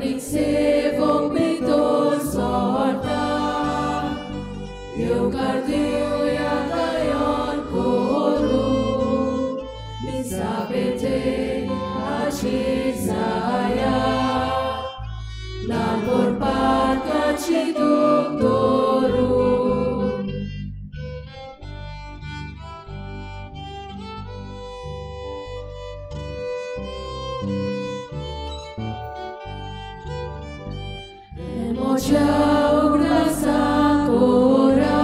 सेवक भितर सरता येवकार दिवया गायन करून मिसा भेटेक हाजीर जाया ल्हान व्हड पातकाची दूख धरून म्हज्या उगडासाक कोरा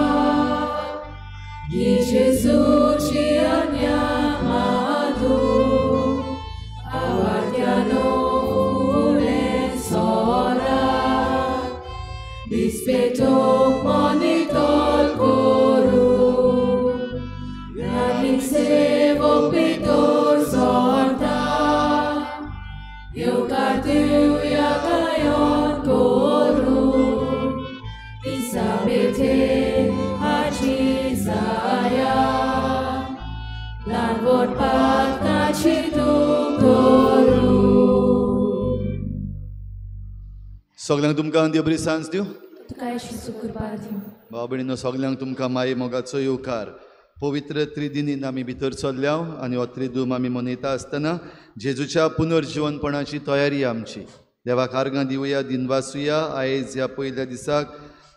ही जेजूची आज्ञा माधू आवाड्यानो फुडें सरात दिसपेटोवंक मनितल करूं यादीक सेवक भितर सरता येवकार दिवया गायन करून मिसा भेटेक हाजीर जाया ल्हान व्हड पातकाची दूख धरून. सगल्यांक तुमकां देव बरी सांज दिवं. तुका येशू कृपा दिवं. भाव भयणीनो सगल्यांक तुमकां माये मोगाचो येवकार. पवित्र त्रिदिनीन आमी भितर सरल्या आनी हो त्रिदूम आमी मनयता आसतना जेजूच्या पुनर्जिवनपणाची तयारी आमची. देवाक आर्गां दिवया, दिनवासुया. आयज ह्या पयल्या दिसाक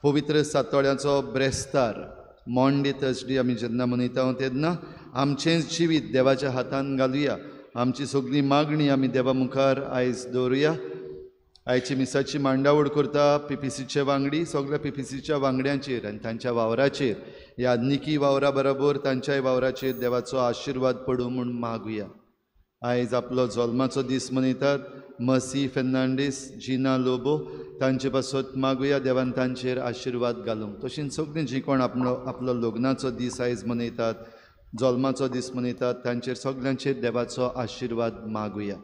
पवित्र सातोळ्याचो ब्रेस्तार मॉन्डे थर्सडे आमी जेन्ना मनयता तेन्ना आमचेंच जिवीत देवाच्या हातान घालुया. आमची सगळी मागणी आमी देवा मुखार आयज दवरुया. आयची मिसाची मांडावळ करता पीपीसीचे वांगडी. सगळ्या पीपीसीच्या वांगड्यांचेर आनी तांच्या वावराचेर, ह्या निकी वावरा बरोबर तांच्याय वावराचेर देवाचो आशिर्वाद पडूं म्हूण मागुया. आयज आपलो जल्माचो दीस मनयतात मसी फेर्नांडीस, जिना लोबो, तांचे पासत मागुया देवान तांचेर आशिर्वाद घालूंक. तशींच सगळीं जीं कोण आपलो आपलो लग्नाचो दीस आयज मनयतात, जल्माचो दीस मनयतात, तांचेर सगल्यांचेर देवाचो आशिर्वाद मागुया.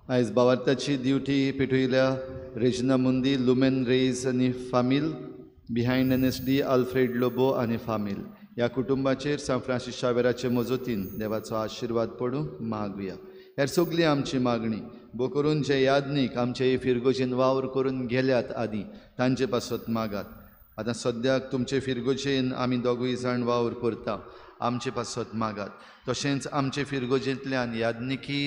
आयज बावार्थाची ड्युटी पेटयल्या रेजिना मुंदी, लुमेन रेज आनी फामील, बिहायंड NSD Alfred Lobo आनी फामील ह्या कुटुंबाचेर सांत फ्रांसीस शावेराचे मजतीन देवाचो आशिर्वाद पडूं मागुया. हेर सगळी आमची मागणी भो करून जे यादनीक आमचे फिरगोजेन वावर करून गेल्यात आदी तांचे पासत मागात. आतां सद्याक तुमचे फिरगोजेन आमी दोगूय जाण वावर करता, आमचे पासत मागात. तशेंच आमचे फिरगोजेंतल्यान यादनिकी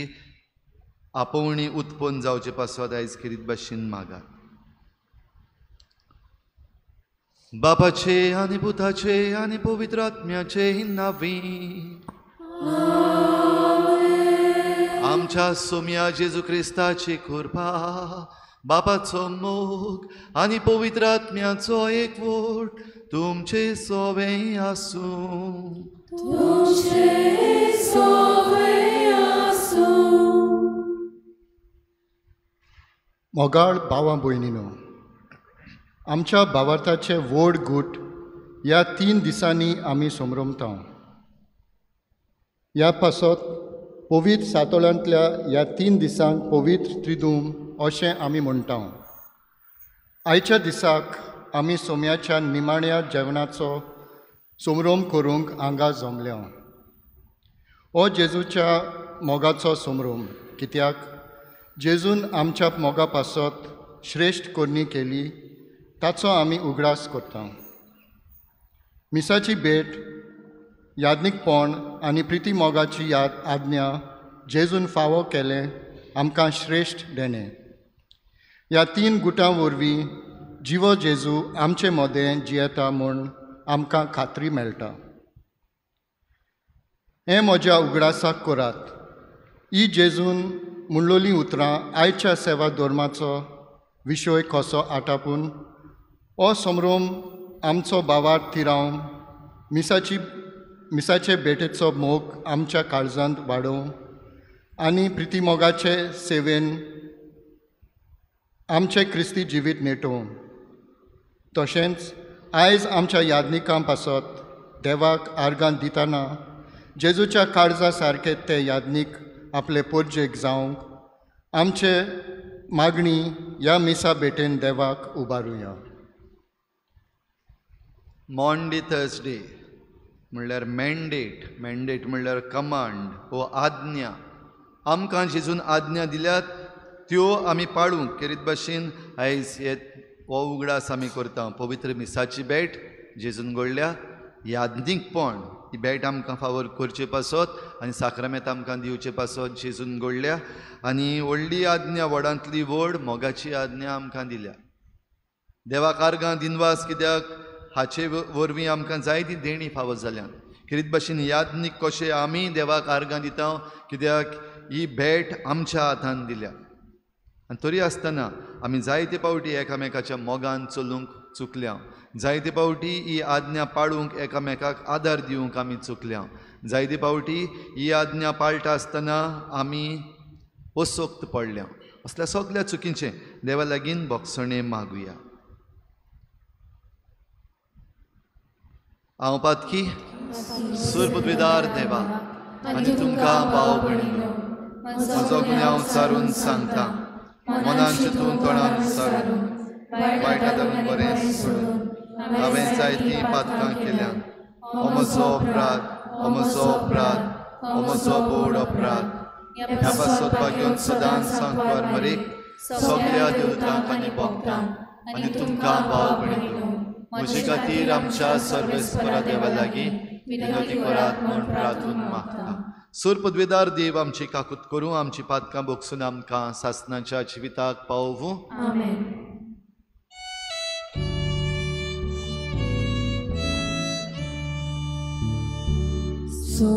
आपोवणी उत्पन्न जावचे पासत आयज खेरीत भाशेन मागात. बापाचे आनी पुताचे आनी पवित्र आत्म्याचे नांवी आमच्या सोम्या जेजू क्रिस्ताची कृपा, बापाचो मोग आनी पवित्र आत्म्याचो एकवट तुमचे सोवे आसूं. तुमचे सोवे आसूं. मोगाळ भावा भयणीनो, आमच्या भावार्थाचे व्हड गूट ह्या 3 दिसांनी आमी समरमता. ह्या पासत पवित्र सातोळ्यांतल्या ह्या 3 दिसांक पवित्र त्रिदूम अशें आमी म्हणटा. आयच्या दिसाक आमी सोम्याच्या निमाण्या जेवणाचो समरोम करूंक हांगा जमल्या. हो जेजूच्या मोगाचो समरोम, कित्याक जेजून आमच्या मोगा पासत श्रेश्ठ करणी केली ताचो आमी उगडास करता. मिसाची भेट, यादनीकपण आनी प्रिती मोगाची याद आज्ञा जेजून फावो केलें आमकां श्रेश्ठ देणें. ह्या 3 गुटां वरवीं जिवो जेजू आमचे मदें जियेता म्हूण आमकां खात्री मेळटा. हें म्हज्या उगडासाक करात. ही जेजून म्हणलोलीं उतरां आयच्या सेवा धर्माचो विशय कसो आटापून हो समरोम आमचो भावार्थ थिरावन मिसाचे भेटेचो मोग आमच्या काळजांत वाडोवं आनी प्रितीमोगाचे सेवेन आमचें क्रिस्ती जिवीत नेटोवं. तशेंच आयज आमच्या यादनिकां पासत देवाक आर्गां दितना जेजूच्या काळजा सारके ते यादनीक आपले पोरजेक जावंक आमचे मागणी ह्या मिसा भेटेन देवाक उबारुया. मॉन्डी थर्सडे म्हणल्यार मॅन्डेट, मॅन्डेट म्हणल्यार कमांड वो आज्ञा. आमकां जेजून आज्ञा दिल्यात त्यो आमी पाळूंक केरीत भाशेन आयज हे हो उगडास आमी करता. पवित्र मिसाची भेट जेजून घडल्या यादनीकपण ही भेट आमकां फावोर करचे पासत आनी साक्रामेंत आमकां दिवचे पासत जेजून घडल्या आनी व्हडली आज्ञा, व्हडांतली व्हड मोगाची आज्ञा आमकां दिल्या. देवाक आर्गां दिनवास कित्याक हाचे वरवीं आमकां जायती देणी फावो जाल्यात. खेरीत भाशेन यादनीक कशें आमी देवाक आर्गां दिता कित्याक ही भेट आमच्या हातान दिल्या. आनी तरी आसतना आमी जायते पावटी एकामेकाच्या मोगान चलूंक चुकल्या, जायते पावटी ही आज्ञा पाळूंक एकामेकाक आदार दिवंक आमी चुकल्या, जायते पावटी ही आज्ञा पाळटा आसतना आमी असक्त पडल्या. असल्या सगळ्या चुकींचें देवा लागीं भोगसणें मागुया. हांव पातकी सुरपुदविदार देवा आनी तुमकां भाव भयणीनो म्हजो गुन्यांव सारून सांगता, मनान चिंतून तोंडान सारून वायट आदारून बरें सोडून हांवें जायतीं पातकां केल्यात. हो म्हजो अपराध, हो म्हजो अपराध, हो म्हजो बोड अपराध. ह्या पासत भाग्योन सदांच सांकवार मरेक सगळ्या देवतांक आनी भक्तांक आनी तुमकां भाव भयणीनो म्हजे खातीर आमच्या सर्वेस्परा देवा लागीं विनवती करात म्हूण प्रार्थून मागता. सूर पदवेदार देव आमची काकूत करूं, आमची पातकां भोगसून आमकां सासनाच्या जिविताक पावोवूं. आमेन. Tu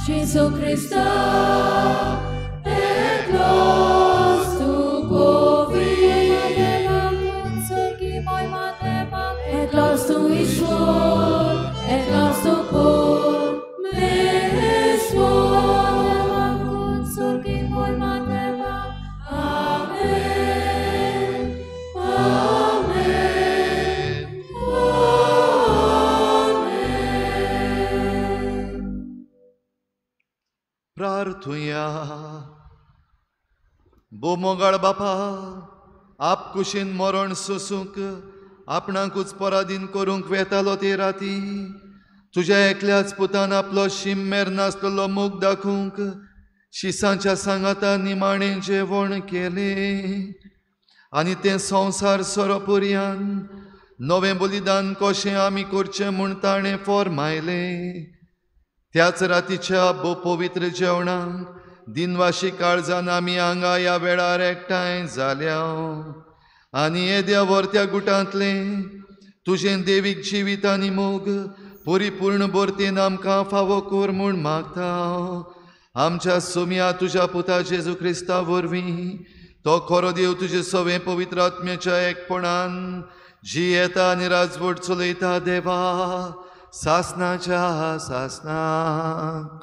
Jesu Krista एकलोच तूं पवित्र, एकलोच तूं ईश्वर, एकलोच तूं परमेश्वर. आमेन, आमेन, आमेन. प्रार्थुया. बोमोगाळ बापा, आप कुशीन मरण सोसूंक आपणाकूच पराधीन करूंक वेतालो ते राती तुज्या एकल्याच पुतान आपलो शीम मेर नासलेलो मोग दाखोवंक शिसांच्या सांगाता निमाणें जेवण केलें आनी तें संवसार सोरोपुरयान नवें बलिदान कशें आमी करचें म्हूण ताणें फॉर्मायलें. त्याच रातीच्या भोव पवित्र जेवणाक दिनवाशी काळजान आमी हांगा ह्या वेळार एकठांय जाल्या आनी येद्या व्हरत्या गुटांतलें तुजें देवीक जिवीत आनी मोग परिपूर्ण भरतेन आमकां फावो कर म्हूण मागता. आमच्या सोम्या तुज्या पुता जेजू क्रिस्ता वरवीं तो खरो देव तुजे सवें पवित्र आत्म्याच्या एकपणान जी येता आनी राजवट चलयता देवा सासनाच्या सासनाक.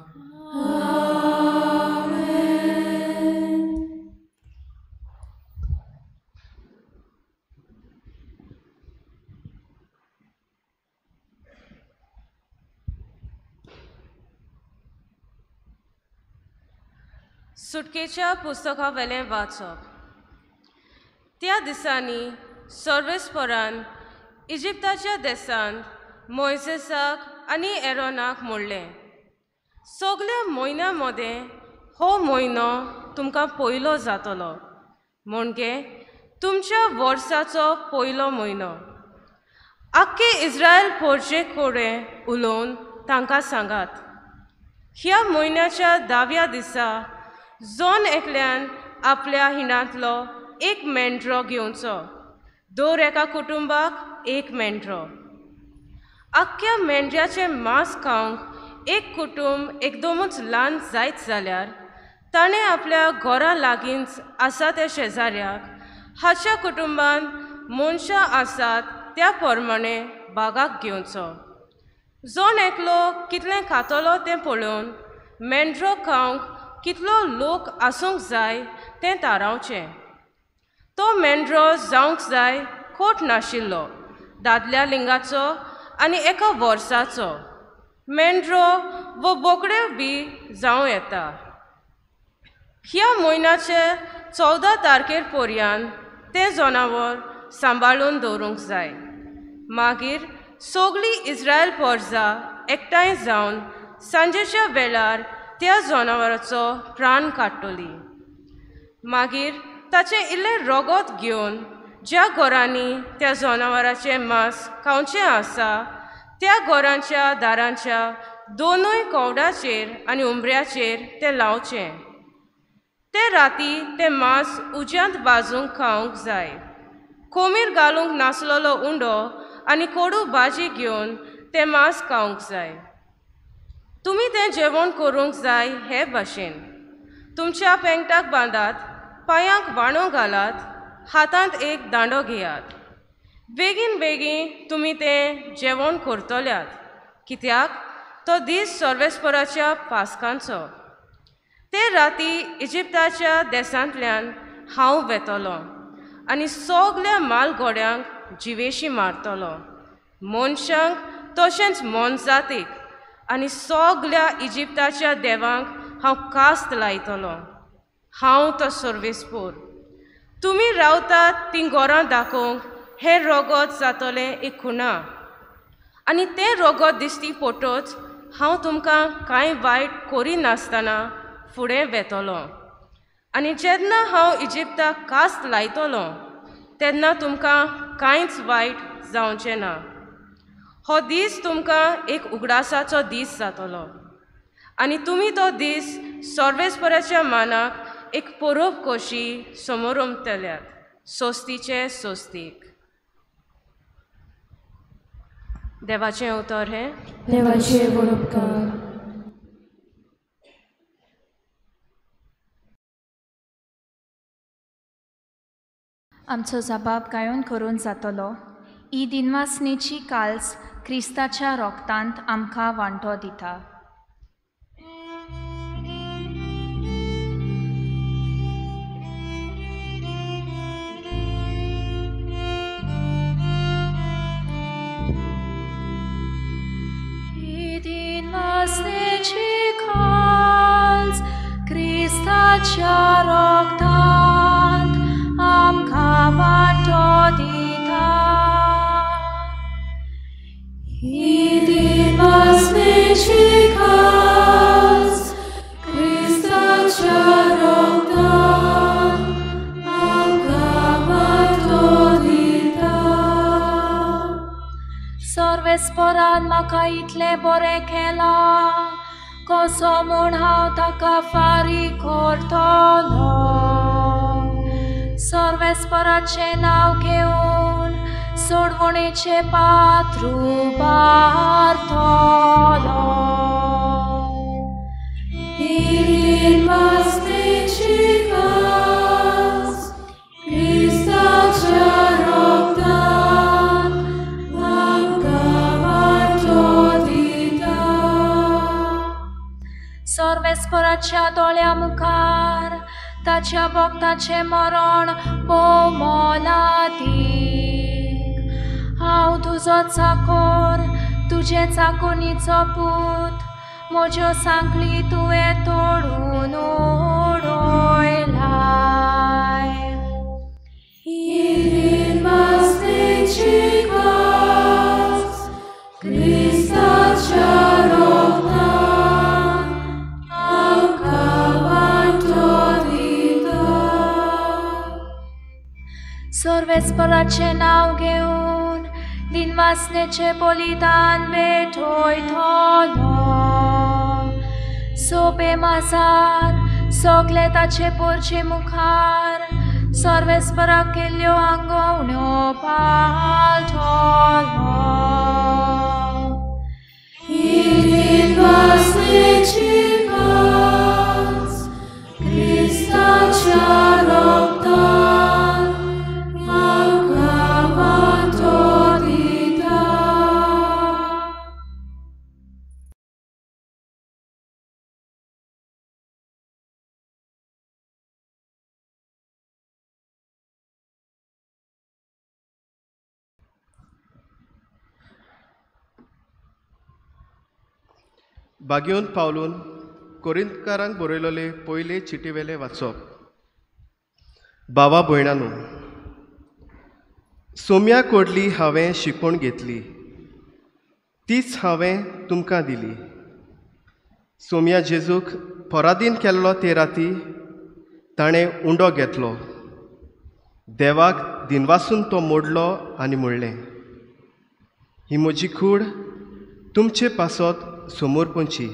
सुटकेच्या पुस्तकावेलें वाचप. त्या दिसांनी सर्वेस्परान इजिप्ताच्या देशांत मोयजेसाक आनी एरोनाक म्हणलें, सगल्या म्हयन्या मदें हो म्हयनो तुमकां पयलो जातलो, म्हणजे तुमच्या वर्साचो पयलो म्हयनो. आख्खे इस्रायल पोरजे कडेन उलोवन तांकां सांगात, ह्या म्हयन्याच्या 10व्या दिसा जण एकल्यान आपल्या हिणांतलो एक मेंढरो घेवचो, दर एका कुटुंबाक एक मेंढरो. आख्ख्या मेंढऱ्याचें मांस खावंक एक कुटुंब एकदमूच ल्हान जायत जाल्यार ताणें आपल्या घरा लागींच आसा त्या शेजाऱ्याक हाच्या कुटुंबान मनशां आसात त्या प्रमाणे बागाक घेवचो. जण एकलो कितलें खातलो तें पळोवन मेंढरो खावंक कितलो लोक आसूंक जाय तें थारावचें. तो मेंढरो जावंक जाय खोट नाशिल्लो, दादल्या लिंगाचो आनी एका वर्साचो. मेंढरो वो बोकड्यो बी जावं येता. ह्या म्हयन्याचे 14 तारखेर पर्यंत तें जनावर सांबाळून दवरूंक जाय. मागीर सगळी इस्रायल पोरजा एकठांय जावन सांजेच्या वेळार त्या जनावराचो प्राण काडटली. मागीर ताचें इल्लें रगत घेवन ज्या घरांनी त्या जनावराचें मांस खावचें आसा त्या घरांच्या दारांच्या दोनूय कवडाचेर आनी उमऱ्याचेर तें लावचें. ते राती तें मांस उज्यांत भाजूंक खावंक जाय. कोमीर घालूंक नासलेलो उंडो आनी कोडू भाजी घेवन तें मांस खावंक जाय. तुमी तें जेवण करूंक जाय हे भाशेन. तुमच्या पेंगटाक बांदात, पांयांक बाणो घालात, हातांत एक दांडो घेयात. बेगीन बेगीन तुमी तें जेवण करतल्यात, कित्याक तो दीस सर्वेस्पराच्या पास्कांचो. ते राती इजिप्ताच्या देशांतल्यान हांव वेतलो आनी सगल्या मालगोड्यांक जिवेशी मारतलो, मनशांक तशेंच मोनजातीक, आनी सगल्या इजिप्ताच्या देवांक हांव कास्त लायतलो. हांव तो सर्वेस्पोर. तुमी रावतात तीं घरां दाखोवंक हें रगत जातलें एक खुणा, आनी तें रगत दिसती पडटच हांव तुमकां कांय वायट करिनासतना फुडें वेतलो. आनी जेन्ना हांव इजिप्ताक कास्त लायतलो तेन्ना तुमकां कांयच वायट जावचें ना. हो दीस तुमकां एक उगडासाचो दीस जातलो आनी तुमी तो दीस सर्वेस्पराच्या मानाक एक परब कशी समोरमतल्यात, सोस्तीचे सोस्तीक. देवाचें उतर हें. देवाचें वडपकार. आमचो जबाब गायोन करून जातलो. ही दिनवासनेची काल्स क्रिस्ताच्या रोगतांत आमकां वांटो दिता. ही दिनवासनेची काल्स क्रिस्ताच्या रोगतांत आमकां वांटो दिता. ही दिनवासनेची काल्स क्रिस्ताच्या रोगतांत आमकां वांटो दिता. सर्वेस्परान म्हाका इतलें बरें केलां, कसो म्हूण हांव ताका फारीक करतलो. सर्वेस्पराचें नांव घेवन सोडवणेचें पात्र उबारतलो. ही दिनवासनेची काल्स क्रिस्ताच्या रोगतांत आमकां वांटो दिता. सर्वेस्पराच्या दोळ्या मुखार ताच्या भक्ताचें मरण भोव मोलादीक. हांव तुजो चाकोर, तुजे चाकोनीचो पूत, म्हज्यो सांखळी तुवें तोडून उडयलाय. ही दिनवासनेची काल्स क्रिस्ताच्या रोगतांत आमकां वांटो दिता. सर्वेस्पराचें नांव घेवन दिनवासनेचें बलिदान भेटयतलो. सोपे माजार सगळे ताचे पोरचे मुखार सर्वेस्पराक केल्ल्यो आंगवण्यो पाळटलो. ही दिनवासनेची काल्स क्रिस्ताच्या रोगतांत आमकां वांटो दिता. बागेवन पावलून कोरिंतकारांक बरयलोले पयले चिटीवेले वाचप. बाबा भयणानू, सोम्या कोडली हांवें शिकोवन घेतली तीच हांवें तुमकां दिली. सोम्या जेजूक परादीन केल्लो ते राती ताणें उंडो घेतलो, देवाक दिनवासून तो मोडलो आनी म्हणलें, ही म्हजी कूड तुमचे पासत समर्पणची,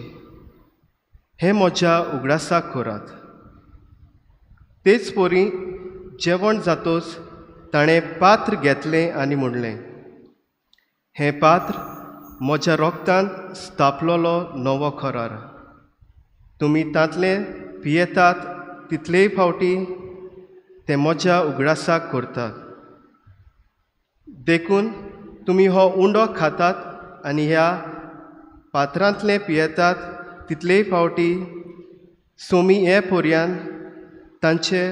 हें म्हज्या उगडासाक करात. तेच परी जेवण जातोच ताणें पात्र घेतलें आनी म्हणलें, हें पात्र म्हज्या रोगतान स्थापलोलो नवो करार. तुमी तांतलें पियेतात तितलेय फावटी तें म्हज्या उगडासाक करतात. देखून तुमी हो उंडो खातात आनी ह्या पात्रांतलें पियेतात तितलेय फावटी सोमी हे पोरयान तांचें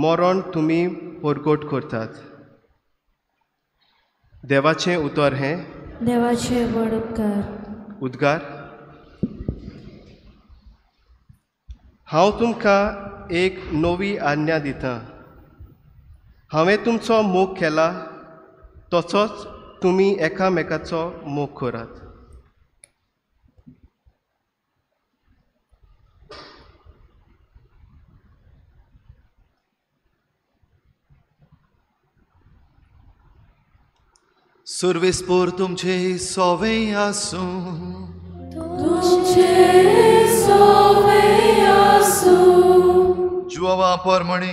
मरण तुमी परगट करतात. देवाचें उतर हें. देवाचें व्हड उपकार. उद्गार. हांव तुमकां एक नवी आज्ञा दितां. हांवें तुमचो मोग केला तसोच तुमी एकामेकाचो मोग करात. सर्वेस्पोर तुमचे सोवे आसूं. तुमचे सोवे आसूं. जुवावा परमणी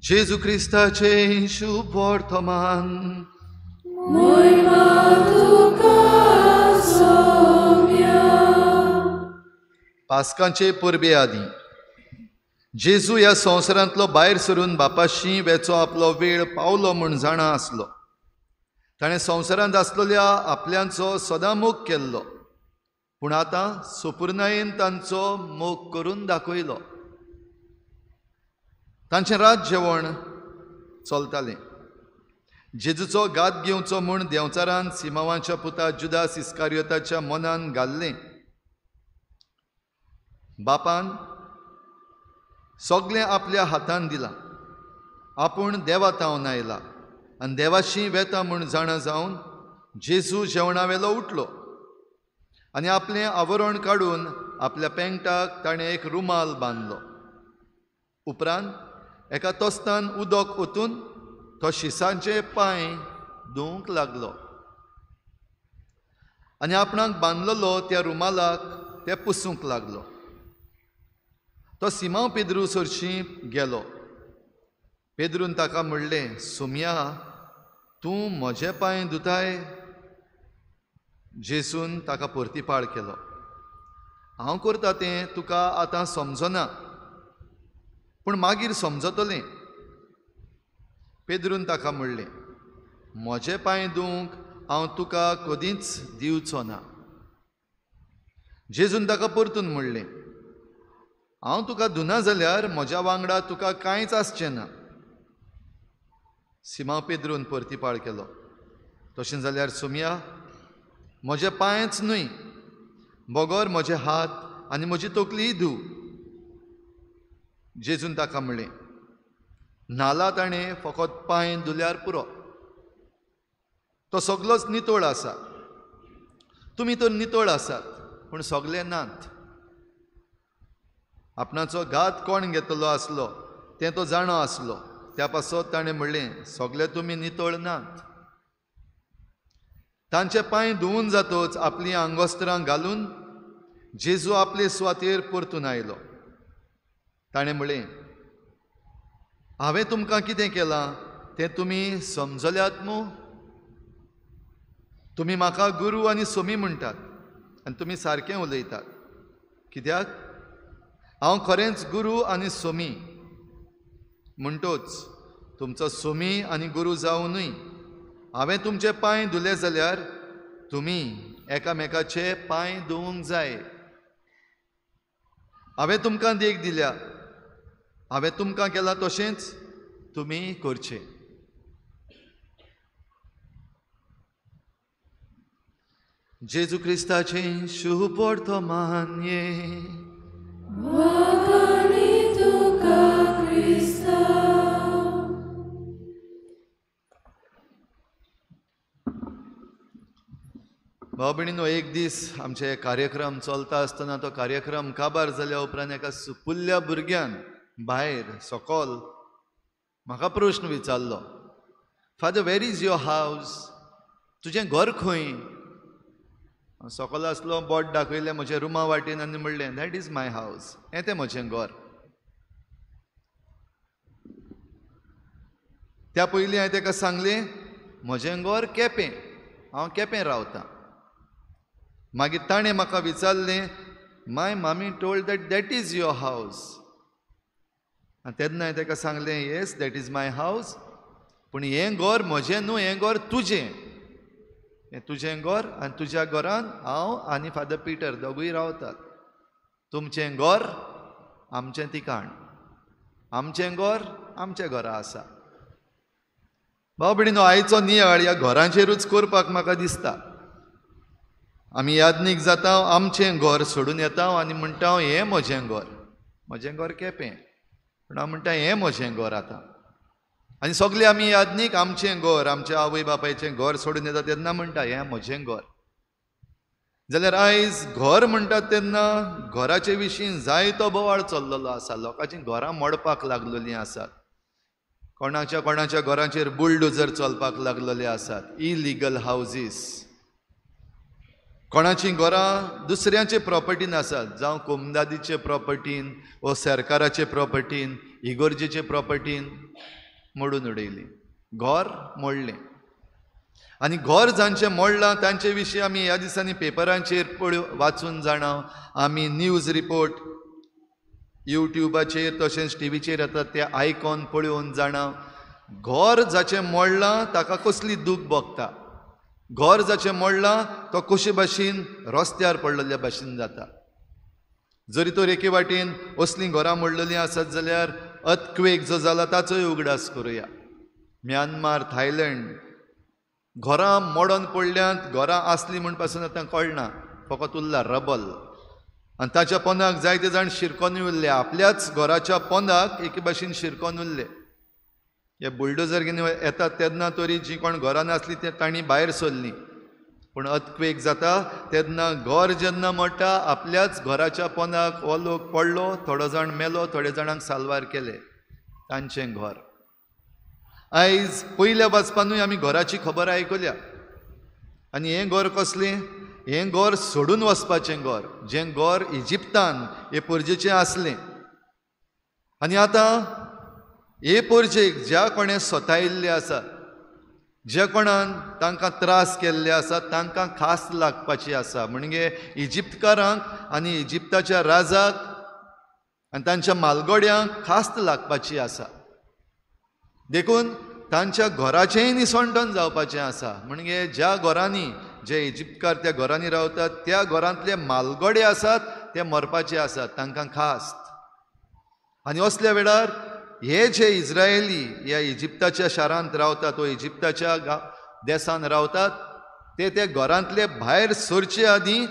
जेजू क्रिस्ताचे शुभ वर्तमान. मोहिमा तुका सोम्या. पास्कांचे परबे आदी जेजू ह्या संवसारांतलो भायर सरून बापाशी वेचो आपलो वेळ पावलो म्हूण जाणा आसलो. ताणें संवसारांत आसलेल्या आपल्यांचो सदां मोग केल्लो, पूण आतां सुपुर्णायेन तांचो मोग करून दाखयलो. तांचें रात जेवण चलतालें. जेजूचो घात घेवचो म्हूण देंवचारान सिमांवाच्या पुता जुदास इस्कारियोताच्या मनान घाल्लें. बापान सगळें आपल्या हातान दिलां. आपूण देवा तावन आयला आनी देवाशी वेता म्हूण जाणा जावन जेजू जेवणा वेलो उठलो आनी आपलें आवरण काडून आपल्या पेंगटाक ताणें एक रुमाल बांदलो. उपरांत एका तोस्तान उदक ओतून तो शिसांचे पांय धुवंक लागलो आनी आपणाक बांदलेलो त्या रुमालाक ते पुसूंक लागलो. तो सिमांव पेद्रू सरशीं गेलो. पेद्रून ताका म्हणलें, सोमया, तूं म्हजे पांय धुताय? जेजून ताका परतीपाळ केलो, हांव करता तें तुका आतां समजना, पूण मागीर समजतलें. पेद्रून ताका म्हणलें, म्हजे पांय धुवंक हांव तुका कदींच दिवचो ना. जेजून ताका परतून म्हणलें, हांव तुका धुना जाल्यार म्हज्या वांगडा तुका कांयच आसचें ना. सिमांव पेद्रून परतीपाळ केलो, तशें जाल्यार सोमया, म्हजे पांयच न्हय बगर म्हजे हात आनी म्हजी तकलीय धूव. जेजून ताका म्हणलें, न्हाला ताणें फकत पांय धुल्यार पुरो, तो सगलोच नितळ आसा. तुमी तर नितळ आसात, पूण सगले नात. आपणाचो घात कोण घेतलो आसलो तें तो जाणो आसलो, त्या पासत ताणें म्हणलें, सगले तुमी नितळ नात. तांचे पांय धुवून जातच आपलीं आंगवस्त्रां घालून जेजू आपले सुवातेर परतून आयलो. ताणें म्हणलें, हांवें तुमकां कितें केलां तें तुमी समजल्यात मू? तुमी म्हाका गुरू आनी सोमी म्हणटात आनी तुमी सारकें उलयतात, कित्याक हांव खरेंच गुरू आनी सोमी. म्हणटोच तुमचो सोमी आनी गुरू जावनूय हांवें तुमचे पांय धुले जाल्यार तुमी एकामेकाचे पांय धुवंक जाय. हांवें तुमकां देख दिल्या, हांवें तुमकां केलां तशेंच तुमी करचें. जेजू क्रिस्ताचें शुभवर्तमान. भाव भयणीनो, एक दीस आमचे कार्यक्रम चलता आसतना तो कार्यक्रम काबार जाल्या उपरांत एका सुपुल्ल्या भुरग्यान भायर सकल म्हाका प्रश्न विचारलो, father, where is your house? तुजें घर खंय? सकल आसलो, बोट दाखयलें म्हज्या रुमा वाटेन आनी म्हणलें, that is my house, हें तें म्हजें घर. त्या पयलीं हांवें ताका सांगलें, म्हजें घर केपें, हांव केपें रावतां. मागीर ताणें म्हाका विचारलें, my mummy told that that is your house. आनी तेन्ना हांवें ताका सांगलें, yes, that is my house, पूण हें घर म्हजें न्हू, हें घर तुजें, हें तुजें घर आनी तुज्या घरान हांव आनी फादर पिटर दोगूय रावतात. तुमचें घर आमचें तिकाण, आमचें घर आमच्या घरा आसा. भाव भयणीनो, आयचो नियाळ ह्या घरांचेरूच करपाक म्हाका दिसता. आमी यादनीक जाता, आमचें घर सोडून येता आनी म्हणटा, हें म्हजें घर, म्हजें घर केपें, पूण हांव म्हणटा हें म्हजें घर आतां. आनी सगळे आमी यादनीक आमचें घर, आमच्या आवय बापायचें घर सोडून येता तेन्ना म्हणटा हें म्हजें घर. जाल्यार आयज घर म्हणटात तेन्ना घराचे विशीं जायतो बोवाळ चल्लेलो आसा. लोकांचीं घरां मोडपाक लागलेलीं आसात, कोणाच्या कोणाच्या घरांचेर बुलडोजर चलपाक लागलेले आसात, इलिगल हावजीस, कोणाचीं घरां दुसऱ्यांचे प्रॉपर्टीन आसात, जावं कोमदादीचे प्रॉपर्टीन वो सरकाराचे प्रॉपर्टीन, इगोर्जेचे प्रॉपर्टीन मोडून उडयली, घर मोडलें. आनी घर जांचें मोडलां तांचे विशीं आमी ह्या दिसांनी पेपरांचेर पळय वाचून जाणा, आमी न्यूज रिपोर्ट यूट्यूबाचेर तशेंच टीव्हीचेर येतात ते आयकॉन पळोवन जाणा घर जाचें मोडलां ताका कसली दूख भोगता, घर जाचें मोडलां तो कशे भाशेन रस्त्यार पडलेल्या भाशेन जाता. जरी तर एके वाटेन असलीं घरां मोडलेलीं आसत जाल्यार अर्थक्वेक जो जाला ताचोय उगडास करुया. म्यानमार, थायलंड घरां मोडोन पडल्यांत, घरां आसलीं म्हूण पासून आतां कळना, फकत उरला रबल. आनी ताच्या पोंदाक जायते जाण शिरकोन उरले, आपल्याच घराच्या पोंदाक एके भाशेन शिरकोन उरले. हे बुलडोजर घेवन येतात तेन्ना तरी जीं कोण घरान आसलीं ते तांणी भायर सरलीं, पूण अर्थक्वेक जाता तेन्ना घर जेन्ना मोडटा आपल्याच घराच्या पोंदाक हो लोक पडलो, थोडो जाण मेलो, थोडे जाणांक साल्वार केले तांचें घर. आयज पयल्या वाचपानूय आमी घराची खबर आयकल्या. आनी हें घर कसलें? हें घर सोडून वचपाचें घर, जें घर इजिप्तान हे पोरजेचें आसलें. आनी आतां हे पोरजेक ज्या कोणें सतायिल्लें आसा, ज्या कोणान तांकां त्रास केल्ले आसा, तांकां खास लागपाची आसा. म्हणजे इजिप्तकारांक आनी इजिप्ताच्या राजाक आनी तांच्या मालगोड्यांक खास्त लागपाची आसा. देखून तांच्या घराचेंय निसणटन जावपाचें आसा. म्हणजे ज्या घरांनी जे इजिप्तकार त्या घरांनी रावतात त्या घरांतले मालगोडे आसात ते मरपाचे आसात, तांकां खास्त. आनी असल्या वेळार हे जे इज्रायली ह्या इजिप्ताच्या शारांत रावतात वा इजिप्ताच्या देशांत रावतात ते त्या घरांतले भायर सरचे आदीं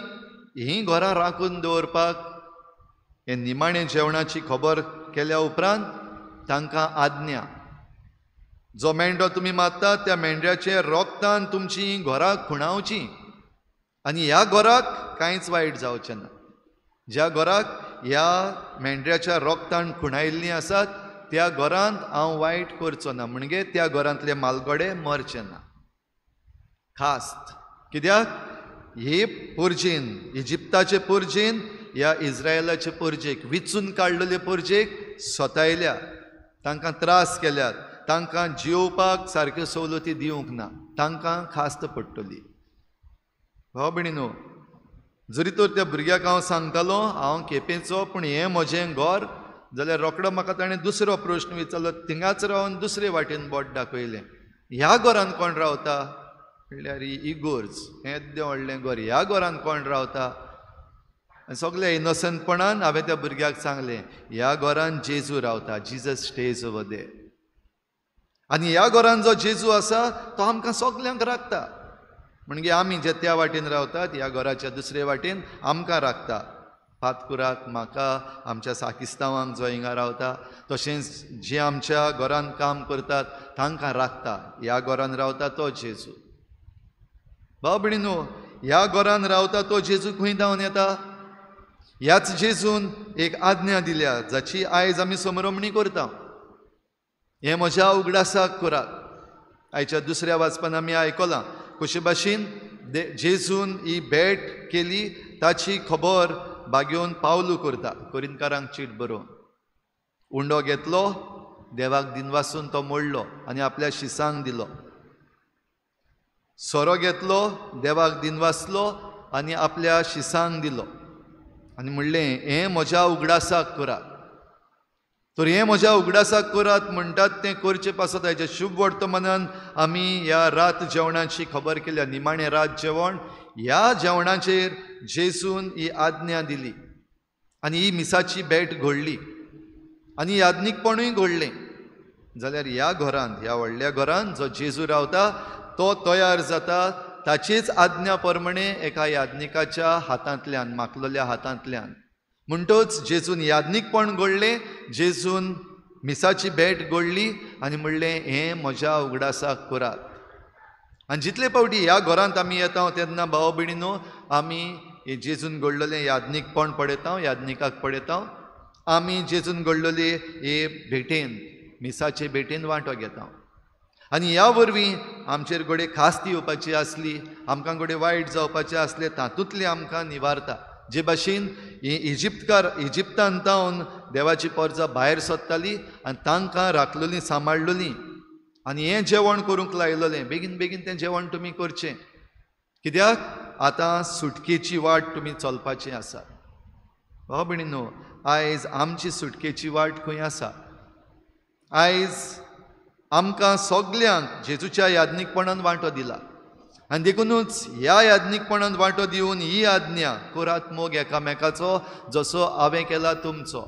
हीं घरां राखून दवरपाक हे निमाणे जेवणाची खबर केल्या उपरांत तांकां आज्ञा, जो मेंढो तुमी मारतात त्या मेंढ्याचे रोगतान तुमची घरां खुणावची आनी ह्या घराक कांयच वायट जावचें ना. ज्या घराक ह्या मेंढ्याच्या रोगतान खुणायिल्लीं आसात त्या घरांत हांव वायट करचो ना, म्हणजे त्या घरांतले मालगडे मरचे ना. खास्त कित्याक हे पोरजेन, इजिप्ताचे पोरजेन ह्या इज्रायलाचे पोरजेक, विचून काडलेले पोरजेक सतायल्या, तांकां त्रास केल्यात, तांकां जियोवपाक सारक्यो सवलती दिवंक ना, तांकां खास्त पडटली. भाव भयणीनो, जरी तर त्या भुरग्याक हांव सांगतालो हांव केपेंचो पूण हें म्हजें घर, जाल्यार रोकडो म्हाका ताणें दुसरो प्रश्न विचारलो, थिंगाच रावन दुसरे वाटेन बोट दाखयलें, ह्या घरान कोण रावता? म्हणल्यार ही इगोर्ज, हें येद्दें व्हडलें घर, ह्या घरान कोण रावता? आनी सगळें इनोसंटपणान हांवें त्या भुरग्याक सांगलें, ह्या घरान जेजू रावता, जीजस स्टेज ओवर there. आनी ह्या घरान जो जेजू आसा तो आमकां सगल्यांक राखता. म्हणजे आमी जे त्या वाटेन रावतात ह्या घराच्या दुसरे वाटेन आमकां राखता, पातकुराक, म्हाका, आमच्या साकिस्तांवांक जो हिंगा रावता, तशेंच जे आमच्या घरान काम करतात तांकां राखता. ह्या घरान रावता तो जेजू. भाव भयणीनो, ह्या घरान रावता तो जेजू खंय धांवन येता? ह्याच जेजून एक आज्ञा दिल्या जाची आयज आमी समरमणी करता, हें म्हज्या उगडासाक करात. आयच्या दुसऱ्या वाचपान आमी आयकलां कशे भाशेन जेजून ही भेट केली ताची खबर बागेवन पावलू करता, कोरिंतकारांक चीट बरोवन. उंडो घेतलो, देवाक दिनवासून तो मोडलो आनी आपल्या शिसांक दिलो. सोरो घेतलो, देवाक दिनवासलो आनी आपल्या शिसांक दिलो आनी म्हणलें, हें म्हज्या उगडासाक करात. तर हें म्हज्या उगडासाक करात म्हणटात तें करचे पासत आयच्या शुभ वर्तमानान आमी ह्या रात जेवणाची खबर केल्या. निमाणें रात जेवण, ह्या जेवणाचेर जेजून ही आज्ञा दिली आनी ही मिसाची भेट घडली आनी याज्ञीकपणूय घडलें. जाल्यार ह्या घरांत, ह्या व्हडल्या घरांत जो जेजू रावता तो तयार जाता ताचेच आज्ञा प्रमाणे एका याज्ञिकाच्या हातांतल्यान, माकलेल्या हातांतल्यान. म्हणटच जेजून याज्ञीकपण घडलें, जेजून मिसाची भेट घडली आनी म्हणलें, हें म्हज्या उगडासाक करात. आनी जितले फावटी ह्या घरांत आमी येता तेन्ना भाव भयणीनो आमी हे जेजून घडलेलें याज्ञीकपण पळयता, याज्ञिकाक पळयता, आमी जेजून घडलेले हे भेटेन, मिसाचे भेटेन वांटो घेता. आनी ह्या वरवीं आमचेर घडये खास्त येवपाची आसली, आमकां घडये वायट जावपाचें आसलें, तातूंतलें आमकां निवारता. जे भाशेन ही इजिप्तकार इजिप्तान तावन देवाची परजा भायर सोदताली आनी तांकां राखलेलीं, सांबाळलेलीं आनी हें जेवण करूंक लायलेलें, बेगीन बेगीन तें जेवण तुमी करचें, कित्याक आतां सुटकेची वाट तुमी चलपाची आसा. भाव भयणीनो, आयज आमची सुटकेची वाट खंय आसा? आयज आमकां सगल्यांक जेजूच्या याज्ञिकपणान वांटो दिला आनी देखुनूच ह्या याज्ञिकपणान वांटो दिवन ही आज्ञा करात मोग एकामेकाचो जसो हांवें केला तुमचो.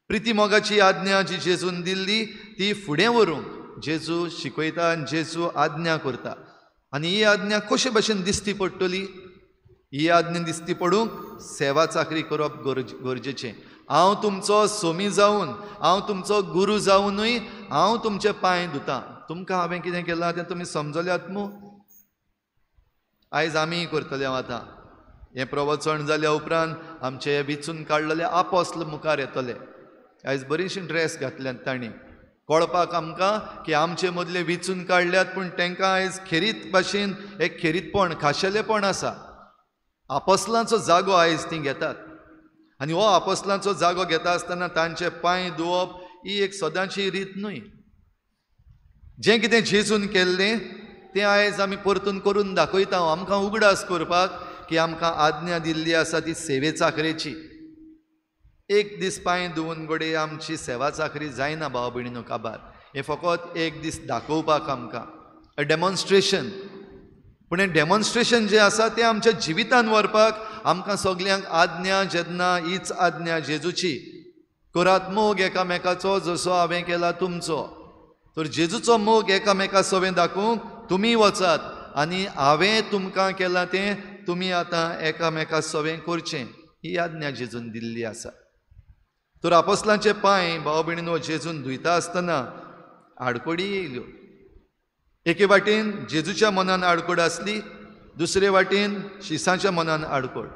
प्रिती मोगाची आज्ञा जी जेजून दिल्ली ती फुडें व्हरूंक जेजू शिकयता आनी जेजू आज्ञा करता. आनी ही आज्ञा कशे भशेन दिसती पडटली? ही आज्ञा दिसती पडूंक सेवा चाकरी करप गरजेचें. हांव तुमचो सोमी जावन, हांव तुमचो गुरू जावनूय हांव तुमचे पांय धुतां. तुमकां हांवें कितें केलां तें तुमी समजल्यात मू? आयज आमी करतले आतां हें प्रवचन जाल्या उपरांत आमचे विचून काडलेले आपोस्ल मुखार येतले. आयज बरीशी ड्रेस घातल्यात तांणी, कळपाक आमकां की आमचे मदले विचून काडल्यात, पूण तांकां आयज खेरीत भाशेन एक खेरीतपण, खाशेलेपण आसा. आपोस्लांचो जागो आयज तीं घेतात आनी हो आपोस्लांचो जागो घेता आसतना तांचे पांय धुवप ही एक सदांची रीत न्हय. जें कितें जेजून केल्लें तें आयज आमी परतून करून दाखयता, आमकां उगडास करपाक की आमकां आज्ञा दिल्ली आसा ती सेवे चाकरेची. एक दीस पांय धुवन घडये आमची सेवा चाकरी जायना भाव भयणीनो काबार. हें फकत एक दीस दाखोवपाक आमकां, अ डेमॉन्स्ट्रेशन. पूण हें डेमॉन्स्ट्रेशन जें आसा तें आमच्या जिवितान व्हरपाक आमकां सगल्यांक आज्ञा जेन्ना हीच आज्ञा जेजूची, करात मोग एकामेकाचो जसो हांवें केला तुमचो. तर जेजूचो मोग एकामेका सवें दाखोवंक तुमी वचात आनी हांवें तुमकां केलां तें तुमी आतां एकामेका सवें करचें, ही आज्ञा जेजून दिल्ली आसा. तर आपोस्लांचे पांय भाव भयणीनो जेजून धुयता आसतना आडकोडी येयल्यो. एके वाटेन जेजूच्या मनान आडकोड आसली, दुसरे वाटेन शिसांच्या मनान आडकोड.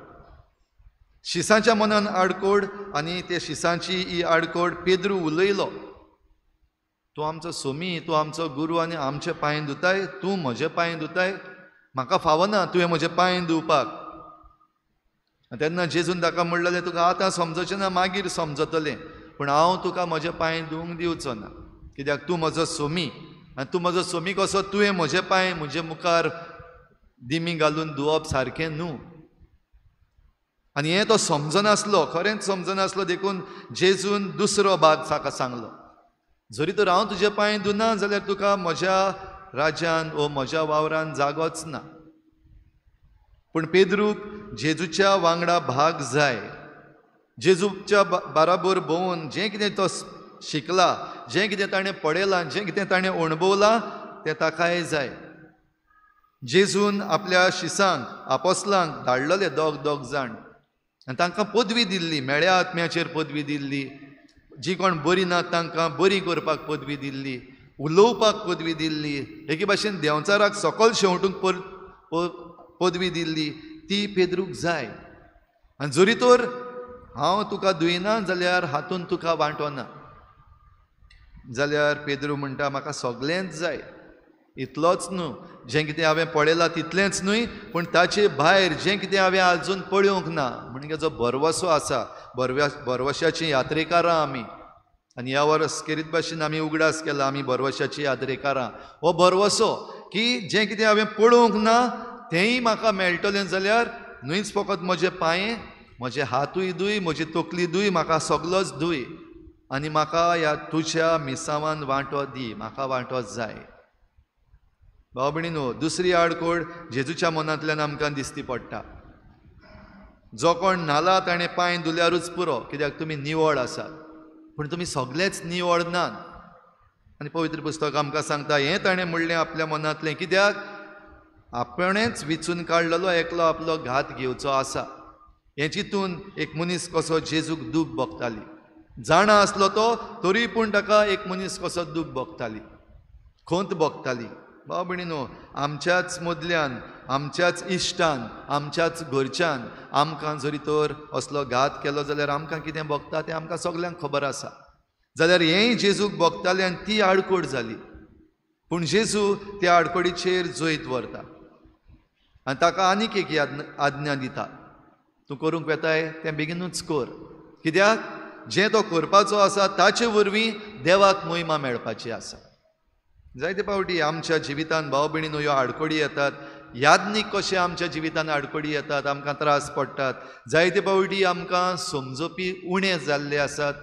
शिसांच्या मनान आडकोड आनी ते शिसांची ही आडकोड पेद्रू उलयलो, तूं आमचो सोमी, तूं आमचो गुरू आनी आमचे पांय धुताय, तूं म्हजे पांय धुताय, म्हाका फावना तुवें म्हजे पांय धुवपाक. तेन्ना जेजून ताका म्हणलें, तुका आतां समजचें ना, मागीर समजतलें, पूण हांव तुका म्हजे पांय धुवंक दिवचो ना, कित्याक तूं म्हजो सोमी आनी तूं म्हजो सोमी कसो तुवें म्हजे पांय म्हजे मुखार दिमी घालून धुवप सारकें न्हू. आनी हें तो समजनासलो, खरेंच समजनासलो. देखून जेजून दुसरो भाग ताका सांगलो, जरी तर हांव तुजे पांय धुना जाल्यार तुका म्हज्या राज्यान वो म्हज्या वावरान जागोच ना. पूण पेद्रूक जेजूच्या वांगडा भाग जाय. जेजूच्या बाराबर भोंवून जें कितें तो शिकला, जें कितें ताणें पळयलां, जें कितें ताणें अणभवलां तें ताकाय जाय. जेजून आपल्या शिसांक, आपोस्लांक धाडलेले दोग दोग जाण आनी तांकां पदवी दिल्ली, मेळ्या आत्म्याचेर पदवी दिल्ली, जी कोण बरी ना तांकां बरी करपाक पदवी दिल्ली, उलोवपाक पदवी दिल्ली, एके भाशेन देंवचाराक सकल शेंवटूंक पदवी दिल्ली, ती पेद्रूक जाय. आनी जरी तर हांव तुका धुयना जाल्यार हातून तुका वांटोना, जाल्यार पेद्रू म्हणटा म्हाका सगळेंच जाय, इतलोच न्हू जें कितें हांवें पळयलां तितलेंच न्हय, पूण ताचे भायर जें कितें हांवें आजून पळोवंक ना, म्हणजे जो भरवसो आसा, भरवशाचीं यात्रेकारां आमी. आनी ह्या वर्स खेरीत भाशेन आमी उगडास केला, आमी भरवशाचीं यात्रेकारां. हो भरवसो की जें कितें हांवें पळोवंक ना तेंय म्हाका मेळटलें जाल्यार न्हयच फकत म्हजे पांय, म्हजे हातूय धूय, म्हजी तकली धूय, म्हाका सगलोच धूय आनी म्हाका ह्या तुज्या मिसावान वांटो दी, म्हाका वांटो जाय. भाव भयणीनो, दुसरी आडकोड जेजूच्या मनांतल्यान आमकां दिसती पडटा. जो कोण न्हाला ताणें पांय धुल्यारूच पुरो, कित्याक तुमी निवळ आसात, पूण तुमी सगळेच निवळ नात. आनी पवित्र पुस्तक आमकां सांगता हें ताणें म्हणलें आपल्या मनांतलें, कित्याक आपणेच विचून काडलेलो एकलो आपलो घात घेवचो आसा. हें चिंतून एक मनीस कसो जेजूक दूख भोगताली, जाणा आसलो तो, तरी पूण ताका एक मनीस कसो दूख भोगताली, खंत भोगताली. भाव भयणीनो, आमच्याच मदल्यान, आमच्याच इश्टान, आमच्याच घरच्यान आमकां जरी तर असलो घात केलो जाल्यार आमकां कितें भोगता तें आमकां सगल्यांक खबर आसा. जाल्यार हेंय जेजूक भोगतालें आनी ती आडकोड जाली, पूण जेजू त्या आडकोडीचेर जैत व्हरता आनी ताका आनीक एक आज्ञा दिता, तूं करूंक वेताय तें बेगीनूच कर, कित्याक जें तो करपाचो आसा ताचे वरवीं देवाक महिमा मेळपाची आसा. जायते फावटी आमच्या जिवितांत भाव भयणीनो ह्यो आडकोडी येतात, याज्ञीक कशें आमच्या जिवितान आडखळी येतात, आमकां त्रास पडटात, जायते पावटी आमकां समजोवपी उणें जाल्ले आसात,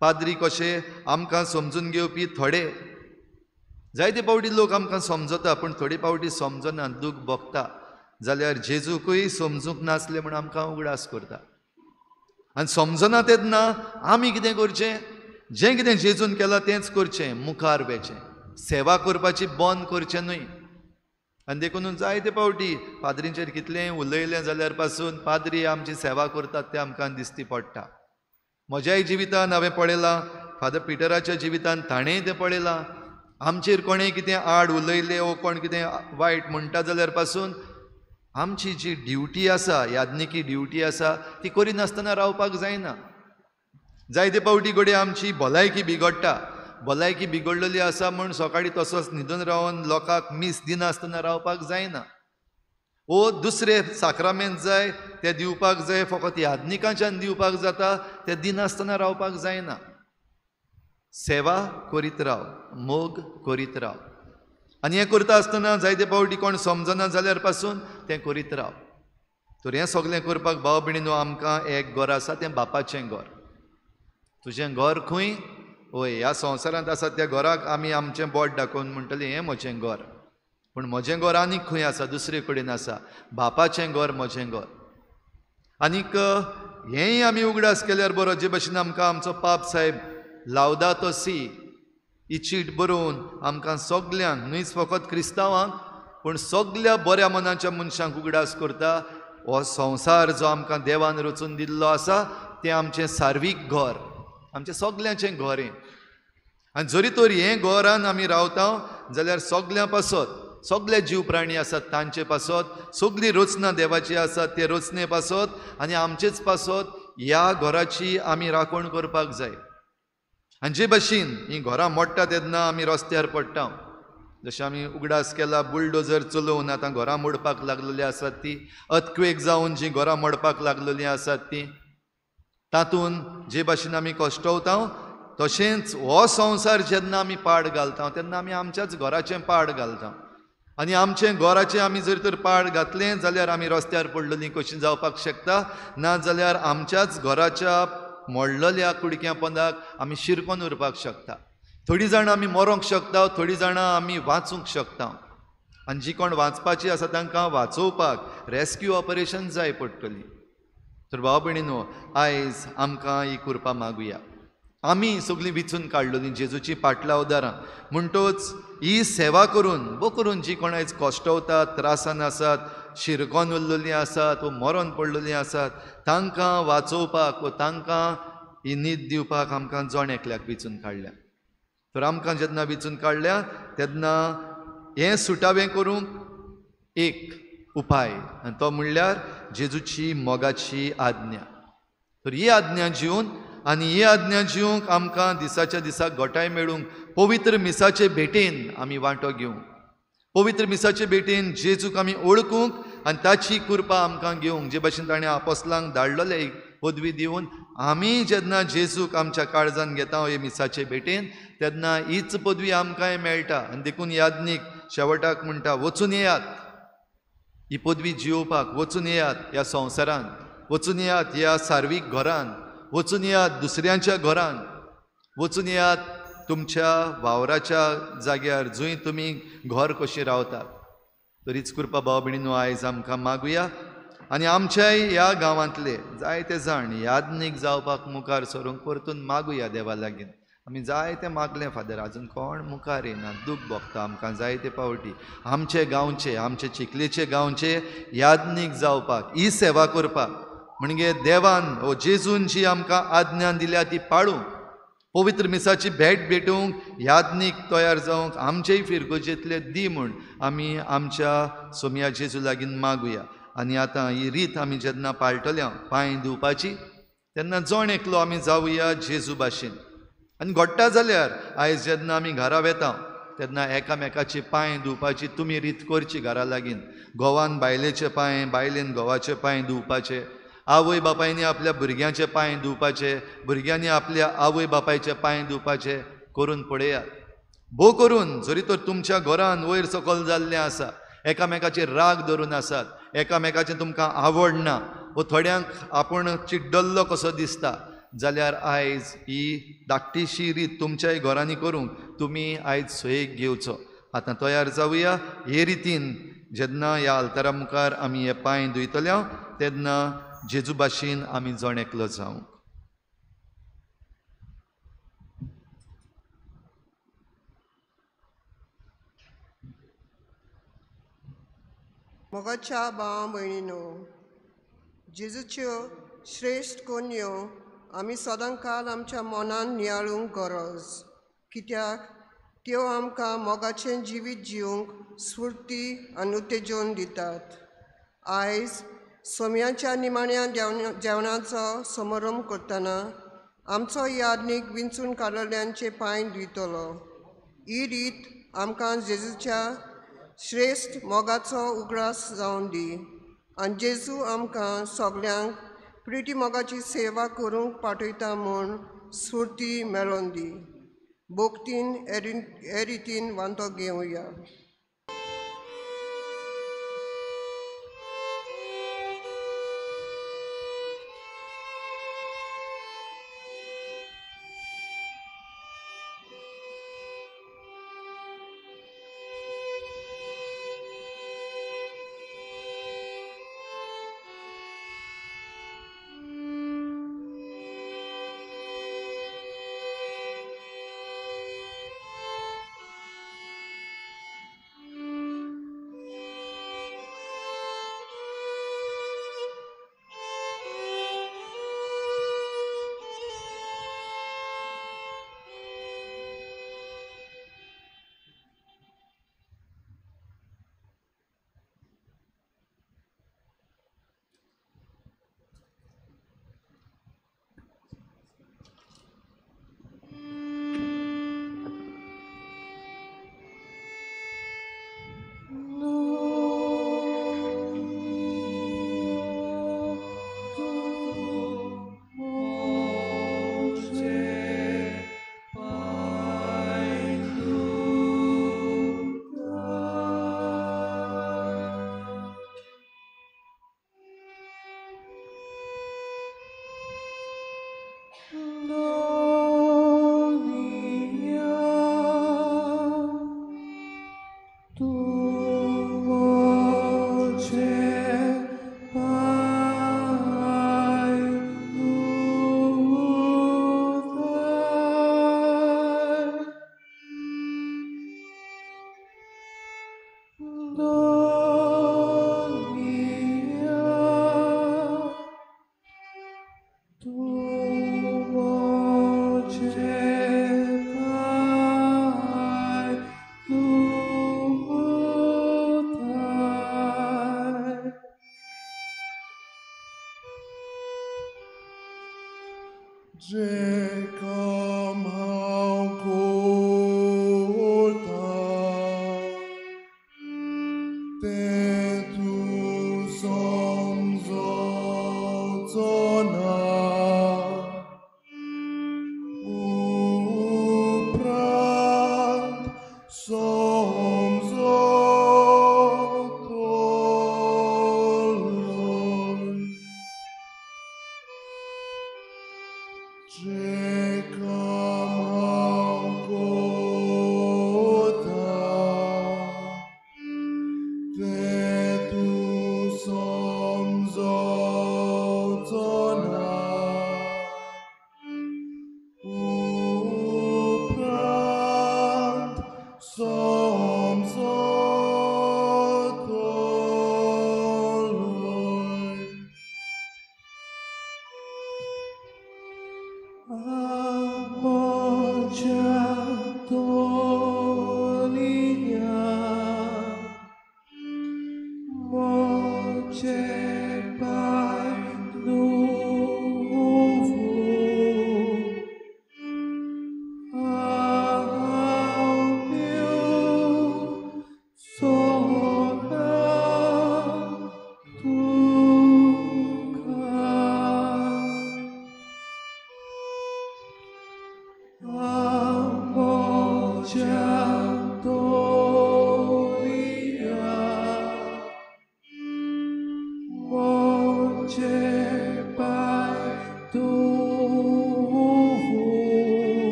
पाद्री कशें आमकां समजून घेवपी थोडे, जायते पावटी लोक आमकां समजता पूण थोडे पावटी समजना, दूख भोगता. जाल्यार जेजूकूय समजूंक नासलें म्हूण आमकां उगडास करता. आनी समजना तेन्ना आमी कितें करचें? जें कितें जेजून केलां तेंच करचें, मुखार वेचें, सेवा करपाची बंद करचें न्हय. आनी देखून जायते पावटी पाद्रींचेर कितलेंय उलयलें जाल्यार पासून पाद्री आमची सेवा करतात तें आमकां दिसती पडटा. म्हज्याय जिवितान हांवें पळयलां, फादर पिटराच्या जिवितान ताणेंय तें पळयलां. आमचेर कोणें कितें आड उलयलें वो कोण कितें वायट म्हणटा जाल्यार पासून आमची जी ड्युटी आसा, याज्ञिकी ड्युटी आसा, ती करिनासतना रावपाक जायना. जायते पावटी घडये आमची भलायकी बिगडटा, भलायकी बिगडलेली आसा म्हूण सकाळीं तसोच न्हिदून रावन लोकांक मीस दिनासतना रावपाक जायना. वो दुसरे साक्रामेंत जाय ते दिवपाक जाय, फकत याज्ञिकांच्यान दिवपाक जाता, ते दिनासतना रावपाक जायना. सेवा करीत राव, मोग करीत राव. आनी हें करता आसतना जायते पावटी कोण समजना जाल्यार पासून तें करीत राव. तर हें सगळें करपाक भाव भयणीनो आमकां एक घर आसा, तें बापाचें घर. तुजें घर खंय? हय, ह्या संवसारांत आसा त्या घराक आमी आमचें बोट दाखोवन म्हणटलें हें म्हजें घर. पूण म्हजें घर आनीक खंय आसा? दुसरे कडेन आसा. बापाचें घर म्हजें घर. आनीक हेंय आमी उगडास केल्यार बरो, जे भशेन आमकां आमचो पाप साहेब लावदातो सी ही चीट बरोवन आमकां सगल्यांक, न्हयच फकत क्रिस्तांवांक पूण सगल्या बऱ्या मनाच्या मनशांक उगडास करता, हो संवसार जो आमकां देवान रचून दिल्लो आसा तें आमचें सार्वीक घर, आमचें सगल्यांचें घर हें. आनी जरी तर हें घरान आमी रावता जाल्यार सगल्यां पासत, सगळे जीव प्राणी आसात तांचे पासत, सगळी रचना देवाची आसा ते रचने पासत आनी आमचेच पासत ह्या घराची आमी राखण करपाक जाय. आनी जे भशेन हीं घरां मोडटा तेन्ना आमी रस्त्यार पडटा, जशें आमी उगडास केला बुलडोजर चलोवन आतां घरां मोडपाक लागलेलीं आसात ती, अर्थक्वेक जावन जीं घरां मोडपाक लागलेलीं आसात ती, तातूंत जे भाशेन आमी कश्टवता तशेंच हो संवसार जेन्ना आमी पाड घालता तेन्ना आमी आमच्याच घराचें पाड घालता. आनी आमचें घराचें आमी जर तर पाड घातलें जाल्यार आमी रस्त्यार पडलेलीं कशीं जावपाक शकता, ना जाल्यार आमच्याच घराच्या मोडलेल्या कुडक्या पोंदाक आमी शिरकोन उरपाक शकता. थोडीं जाणां आमी मरोंक शकता, थोडीं जाणां आमी वाचूंक शकता. आनी जी कोण वाचपाची आसा तांकां वाचोवपाक रेस्क्यू ऑपरेशन जाय पडटली. तर भाव भयणीनो, आयज आमकां ही कृपा मागुया. आमी सगळीं विचून काडलेलीं जेजूची पाटलावदारां, म्हणटोच ही सेवा करून बो करून जी कोण आयज कश्टवतात, त्रासान आसात, शिरकोन उरलेलीं आसात वो मरोन पडलेलीं आसात, तांकां वाचोवपाक वो तांकां ही न्हीद दिवपाक आमकां जण एकल्याक विचून काडल्या. तर आमकां जेन्ना विचून काडल्या तेन्ना हें सुटावें करूंक एक उपाय, आनी तो म्हणल्यार जेजूची मोगाची आज्ञा. तर ही आज्ञा जिवन आनी ही आज्ञा जिवंक आमकां दिसाच्या दिसाक गोठाय मेळूंक पवित्र मिसाचे भेटेन आमी वांटो घेवंक, पवित्र मिसाचे भेटेन जेजूक आमी वळखूंक आनी ताची कृपा आमकां घेवंक. जे भशेन ताणें आपोसलांक धाडलेलें एक पदवी दिवन, आमी जेन्ना जेजूक आमच्या काळजान घेता हे मिसाचे भेटेन तेन्ना हीच पदवी आमकांय मेळटा. आनी देखून याज्ञीक शेवटाक म्हणटा, वचून येयात ही पदवी जियोवपाक, वचून येयात ह्या संवसारांत, वचून येयात ह्या सार्वीक घरान, वचून येयात दुसऱ्यांच्या घरान, वचून येयात तुमच्या वावराच्या जाग्यार जंय तुमी घर कशी रावतात. तरीच कृपा भाव भयणीनो आयज आमकां मागुया. आनी आमच्याय ह्या गांवांतले जायते जाण याज्ञीक जावपाक मुखार सरूंक परतून मागुया देवा लागीं. आमी जायते मागलें फादर, आजून कोण मुखार येना, दूख भोगता आमकां जायते पावटी. आमचे गांवचे, आमचे चिखलेचे गांवचे याज्ञीक जावपाक, ही सेवा करपाक, म्हणजे देवान वो जेजून जी आमकां आज्ञा दिल्या ती पाळूंक, पवित्र मिसाची भेट भेटूंक याज्ञीक तयार जावंक आमचेय फिरगोजेंतले दी म्हूण आमी आमच्या सोमया जेजू लागीं मागुया. आनी आतां ही रीत आमी जेन्ना पाळटले पांय धुवपाची तेन्ना जण एकलो आमी जावया जेजू भाशेन. आनी घडटा जाल्यार आयज जेन्ना आमी घरा वेता तेन्ना एकामेकाचे पांय धुवपाची तुमी रीत करची घरा लागीं. घोवान बायलेचे पांय, बायलेन घोवाचे पांय धुवपाचे, आवय बापायनी आपल्या भुरग्यांचे पांय धुवपाचे, भुरग्यांनी आपल्या आवय बापायचे पांय धुवपाचे करून पळयात. भोव करून जरी तर तुमच्या घरान वयर सकयल जाल्लें आसा, एकामेकाचेर राग धरून आसात, एकामेकाचें तुमकां आवडना वो थोड्यांक आपूण चिड्डल्लो कसो दिसता जाल्यार आयज ही धाकटीशी रीत तुमच्याय घरांनी करूंक तुमी आयज सोयेक घेवचो। आतां तयार जावया। हे रितीन जेन्ना ह्या आल्तारा मुखार आमी हे पांय धुयतले तेन्ना जेजू भाशेन आमी जण एकलो जावंक। मोगाच्या भाव भयणीनो, जेजूच्यो श्रेश्ठ कोन्यो आमी सदांकाल आमच्या मनान नियाळूंक गरज, कित्याक त्यो आमकां मोगाचें जिवीत जिवंक स्फूर्ती आनी उत्तेजन दितात। आयज सोम्याच्या निमाण्या जेवणाचो समारंभ करतना आमचो यादनीक विंचून काडलेल्यांचे पांय धुयतलो। ही रीत आमकां जेजूच्या श्रेश्ठ मोगाचो उगडास जावन दी आनी जेजू आमकां सगल्यांक प्रिती मोगाची सेवा करूंक पाठयता म्हूण स्फूर्ती मेळोन दी। भक्तीन हे रितीन वांटो घेवया।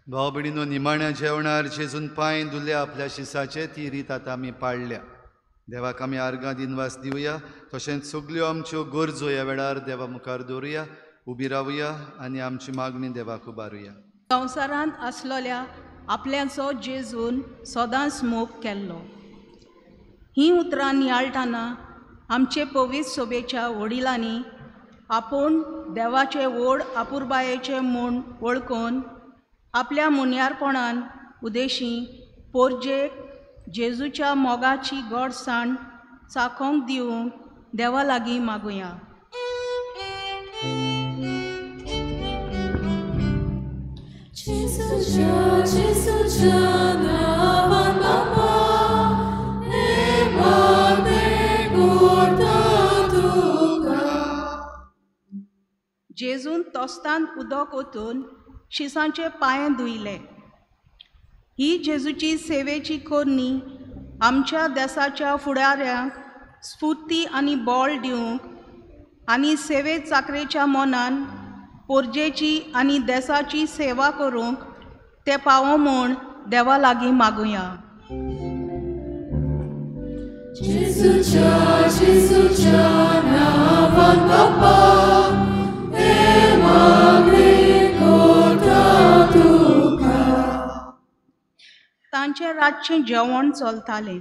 भाव भयणीनो, निमाण्या जेवणार जेजून पांय धुले आपल्या शिसाचे, ती रीत आतां आमी पाळल्या. देवाक आमी आर्गां दिनवास दिवया, तशेंच सगल्यो आमच्यो गरजो ह्या वेळार देवा मुखार दवरुया. उबी रावया आनी आमची मागणी देवाक उबारुया. संवसारांत आसलेल्या आपल्याचो जेजून सदांच मोग केल्लो. हीं उतरां नियाळटाना आमचे पवित्र सोबेच्या वडिलांनी आपूण देवाचे व्हड आपुरबायेचे म्हूण वळखून आपल्या मुन्यारपणान उदेशी पोरजेक जेजूच्या मोगाची गोडसाण चाखोवंक दिवंक देवा लागीं मागुया. जेजून तोस्तांत उदक ओतून शिसांचे पांये धुयले. ही जेजूची सेवेची कोरणी आमच्या देसाच्या फुडाऱ्यांक स्फूर्ती आनी बळ दिवंक आनी सेवे चाकरेच्या मनान पोरजेची आनी देसाची सेवा करूंक ते पावो म्हूण देवा लागीं मागुया. जेजूच्या जेजूच्या नांवान बापा हे मागणें करता तुका. तांचें रातचें जेवण चलतालें.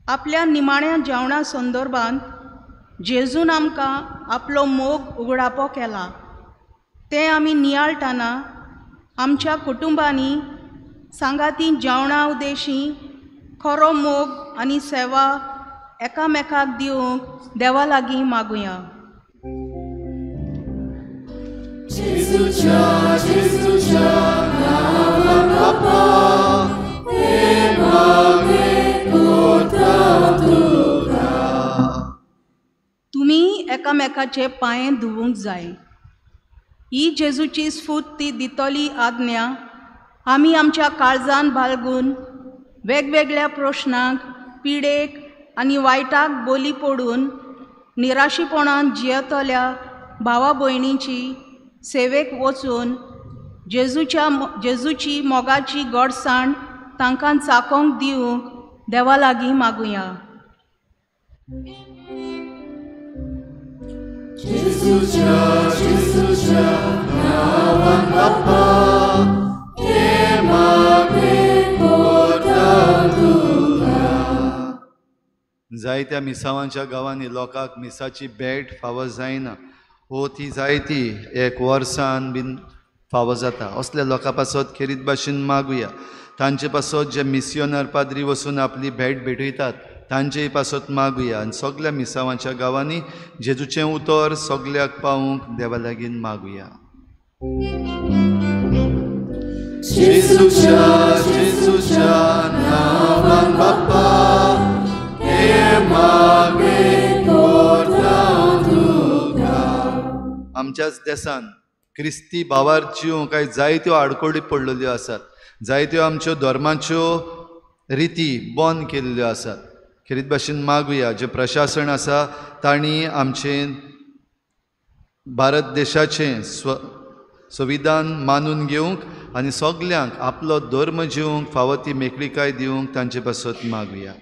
आपल्या निमाण्या जेवणा संदर्भात जेजून आमकां आपलो मोग उगडापो केला. तें आमी नियाळटाना आमच्या कुटुंबांनी सांगाती जेवणा उदेशी खरो मोग आनी सेवा एकामेकाक दिवंक देवा लागीं मागुया. जेजूच्या जेजूच्या नांवान बापा हे मागणें करता तुका. तुमी एकामेकाचे पांये धुवूंक जाय. ही जेजूची स्फूर्ती दितली आज्ञा आमी आमच्या काळजान बाळगून वेगवेगळ्या प्रश्नांक, पिडेक आनी वायटाक बोली पडून निराशीपणान जियेतल्या भावा भयणींची सेवेक वचून जेजूची मोगाची गोडसाण तांकां चाकोंक दिवंक देवा लागीं मागुया. जेजूच्या जेजूच्या नांवान बापा हे मागणें करता तुका. जायत्या मिसावांच्या गांवांनी लोकांक मिसाची भेट फावो जायना वो ती जायती एक वर्सान बीन फावो जाता. असल्या लोकां पासत खेरीत भाशेन मागुया. तांचे पासत जे मिसियोनार पाद्री वचून आपली भेट भेटयतात तांचेय पासत मागुया. आनी सगल्या मिसावांच्या गांवांनी जेजूचें उतर सगल्याक पावूंक देवा लागीं मागुया. जेजूच्या जेजूच्या नांवान बापा हे मागणें करता तुका. आमच्याच देसान क्रिस्ती भावार जिवंक काय जायत्यो आडखळी पडलेल्यो आसात. जायत्यो आमच्यो धर्माच्यो रिती बंद केल्ल्यो आसात. खेरीत भाशेन मागुया जें प्रशासन आसा तांणी आमचें भारत देशाचें संविधान मानून घेवंक आनी सगल्यांक आपलो धर्म जिवंक फावो ती मेकळिकाय दिवंक तांचे पासत मागुया.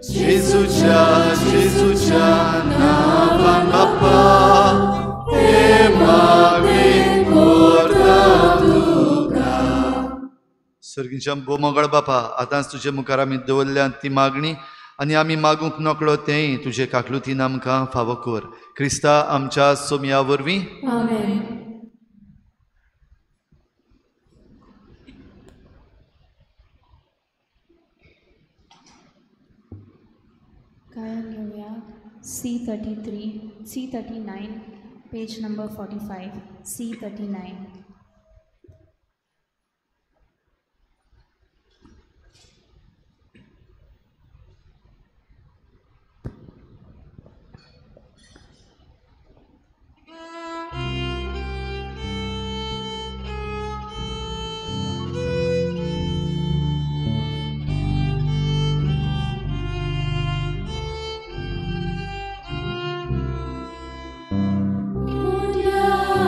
जेजूच्या जेजूच्या नांवान बापा हे मागणें करता तुका. सर्गीच्या भोव बापा, आतांच तुजे मुखार आमी दवरल्यात ती मागणी आनी आमी मागूंक नकळो तेंय तुजे काकलुतीन आमकां फावो कर. क्रिस्ता आमच्या सोमया वरवीं. आमेन. गायन घेवया C33, C39, page number 45, C39. Undiani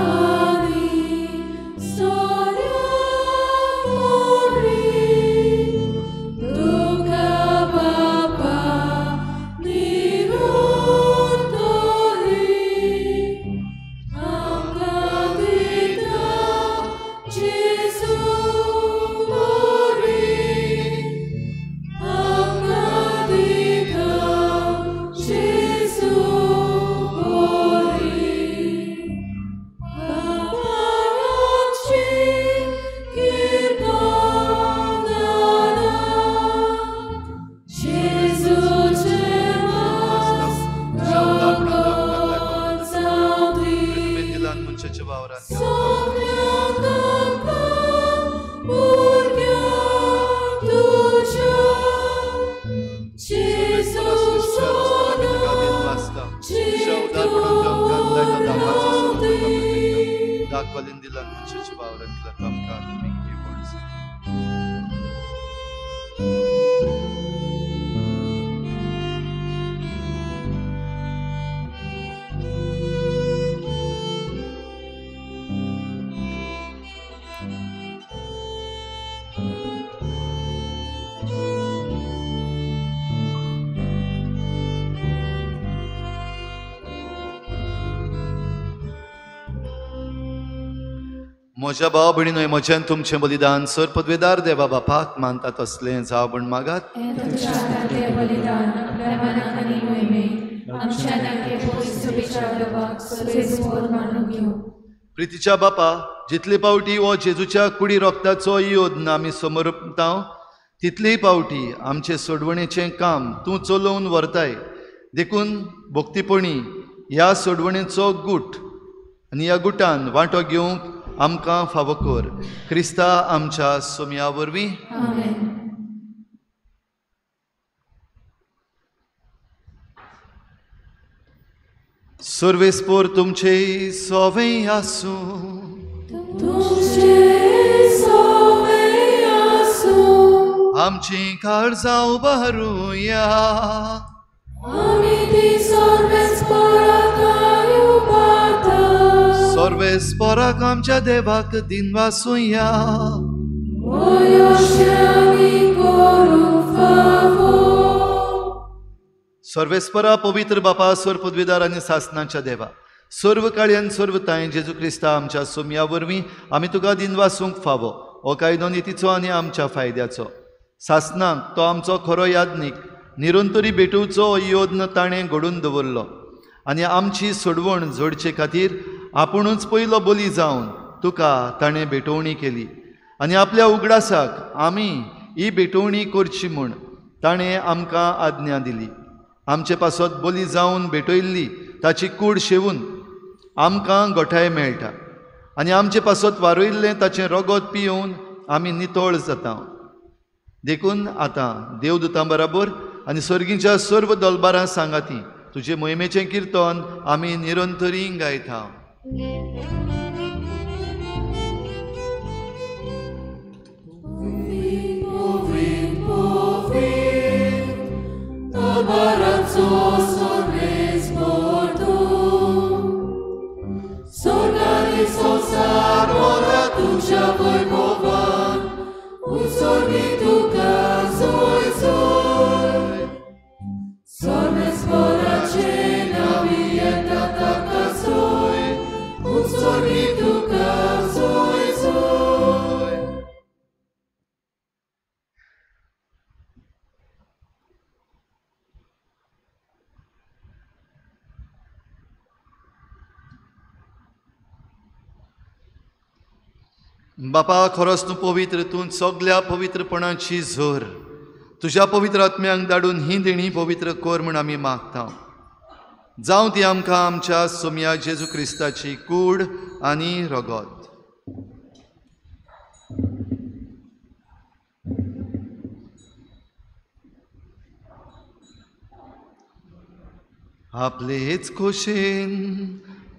केला मनशाच्या वावरांतल्या आमकां आत्मीक जिवण. म्हज्या भाव भयणीनो, म्हज्यान तुमचें बलिदान सर पदवेदार देवा बापाक मानता तसलें जावं म्हूण मागात. प्रितीच्या बापा, जितले पावटी हो जेजूच्या कुडी रोगताचो योद्न आमी समर्पता तितलेय पावटी आमचें सोडवणेचें काम तूं चलोवन व्हरताय. देखून भक्तीपणी ह्या सोडवणेचो गूट आनी ह्या गुटान वांटो घेवंक आमकां फावो कर. क्रिस्ता आमच्या सोम्या वरवीं. सर्वेस्पोर तुमचे सोवे आसूं. आमची काळजां उबारुया. सर्वेस्पोराक आमच्या देवाक दिनवासुया. सर्वेस्परा पवित्र बापा, सर्व पदवीदार आनी सासनाच्या देवा, सर्व काळी आनी सर्व तांय जेजू क्रिस्ता आमच्या सोम्या वरवीं आमी तुका दिनवासूंक फावो. हो कायदो नितीचो आनी आमच्या फायद्याचो. सासनाक तो आमचो खरो याज्ञीक निरंतरी भेटोवचो योद्न ताणें घडून दवरलो आनी आमची सोडवण जोडचे खातीर आपुणूच पयलो बली जावन तुका ताणें भेटवणी केली आनी आपल्या उगडासाक आमी ही भेटवणी करची म्हूण ताणें आमकां आज्ञा दिली. आमचे पासत बली जावन भेटयल्ली ताची कूड शेवून आमकां गोठाय मेळटा आनी आमचे पासत वारयल्लें ताचें रगत पियोवन आमी नितळ जाता. देखून आतां देवदूतां बराबर आनी सर्गीच्या सर्व दलबारां सांगाती तुजे मोहिमेचें किर्तन आमी निरंतरी गायता. बापा, खरोच तूं पवित्र, तूं सगल्या पवित्रपणाची जोर. तुज्या पवित्र आत्म्यांक धाडून ही देणी पवित्र कर म्हूण आमी मागता. जावं ती आमकां आमच्या सोम्या जेजू क्रिस्ताची कूड आनी रगत. आपलेच खोशेन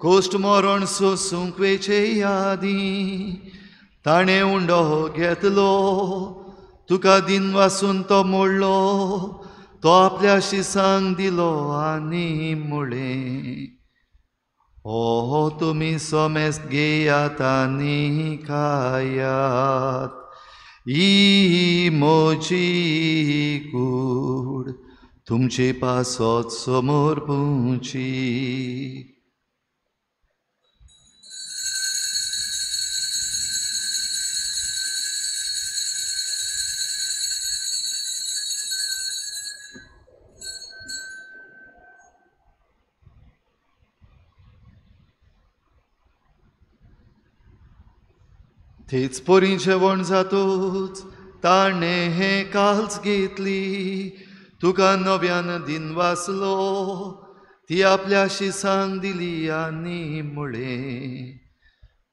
कोश्ट मरण सोसूंक वेचे यादी ताणें उंडो घेतलो, तुका दिनवासून तो मोडलो, तो आपल्या शिसांक दिलो आनी म्हळें, ओ तुमी सोमेस्त घेयात आनी खायात, ही म्हजी कूड तुमचे पासत समर्पूची. तेच परी जेवण जातूच ताणें हें काल्स घेतली, तुका नव्यान दिनवासलो, ती आपल्या शिसांक दिली आनी म्हळें,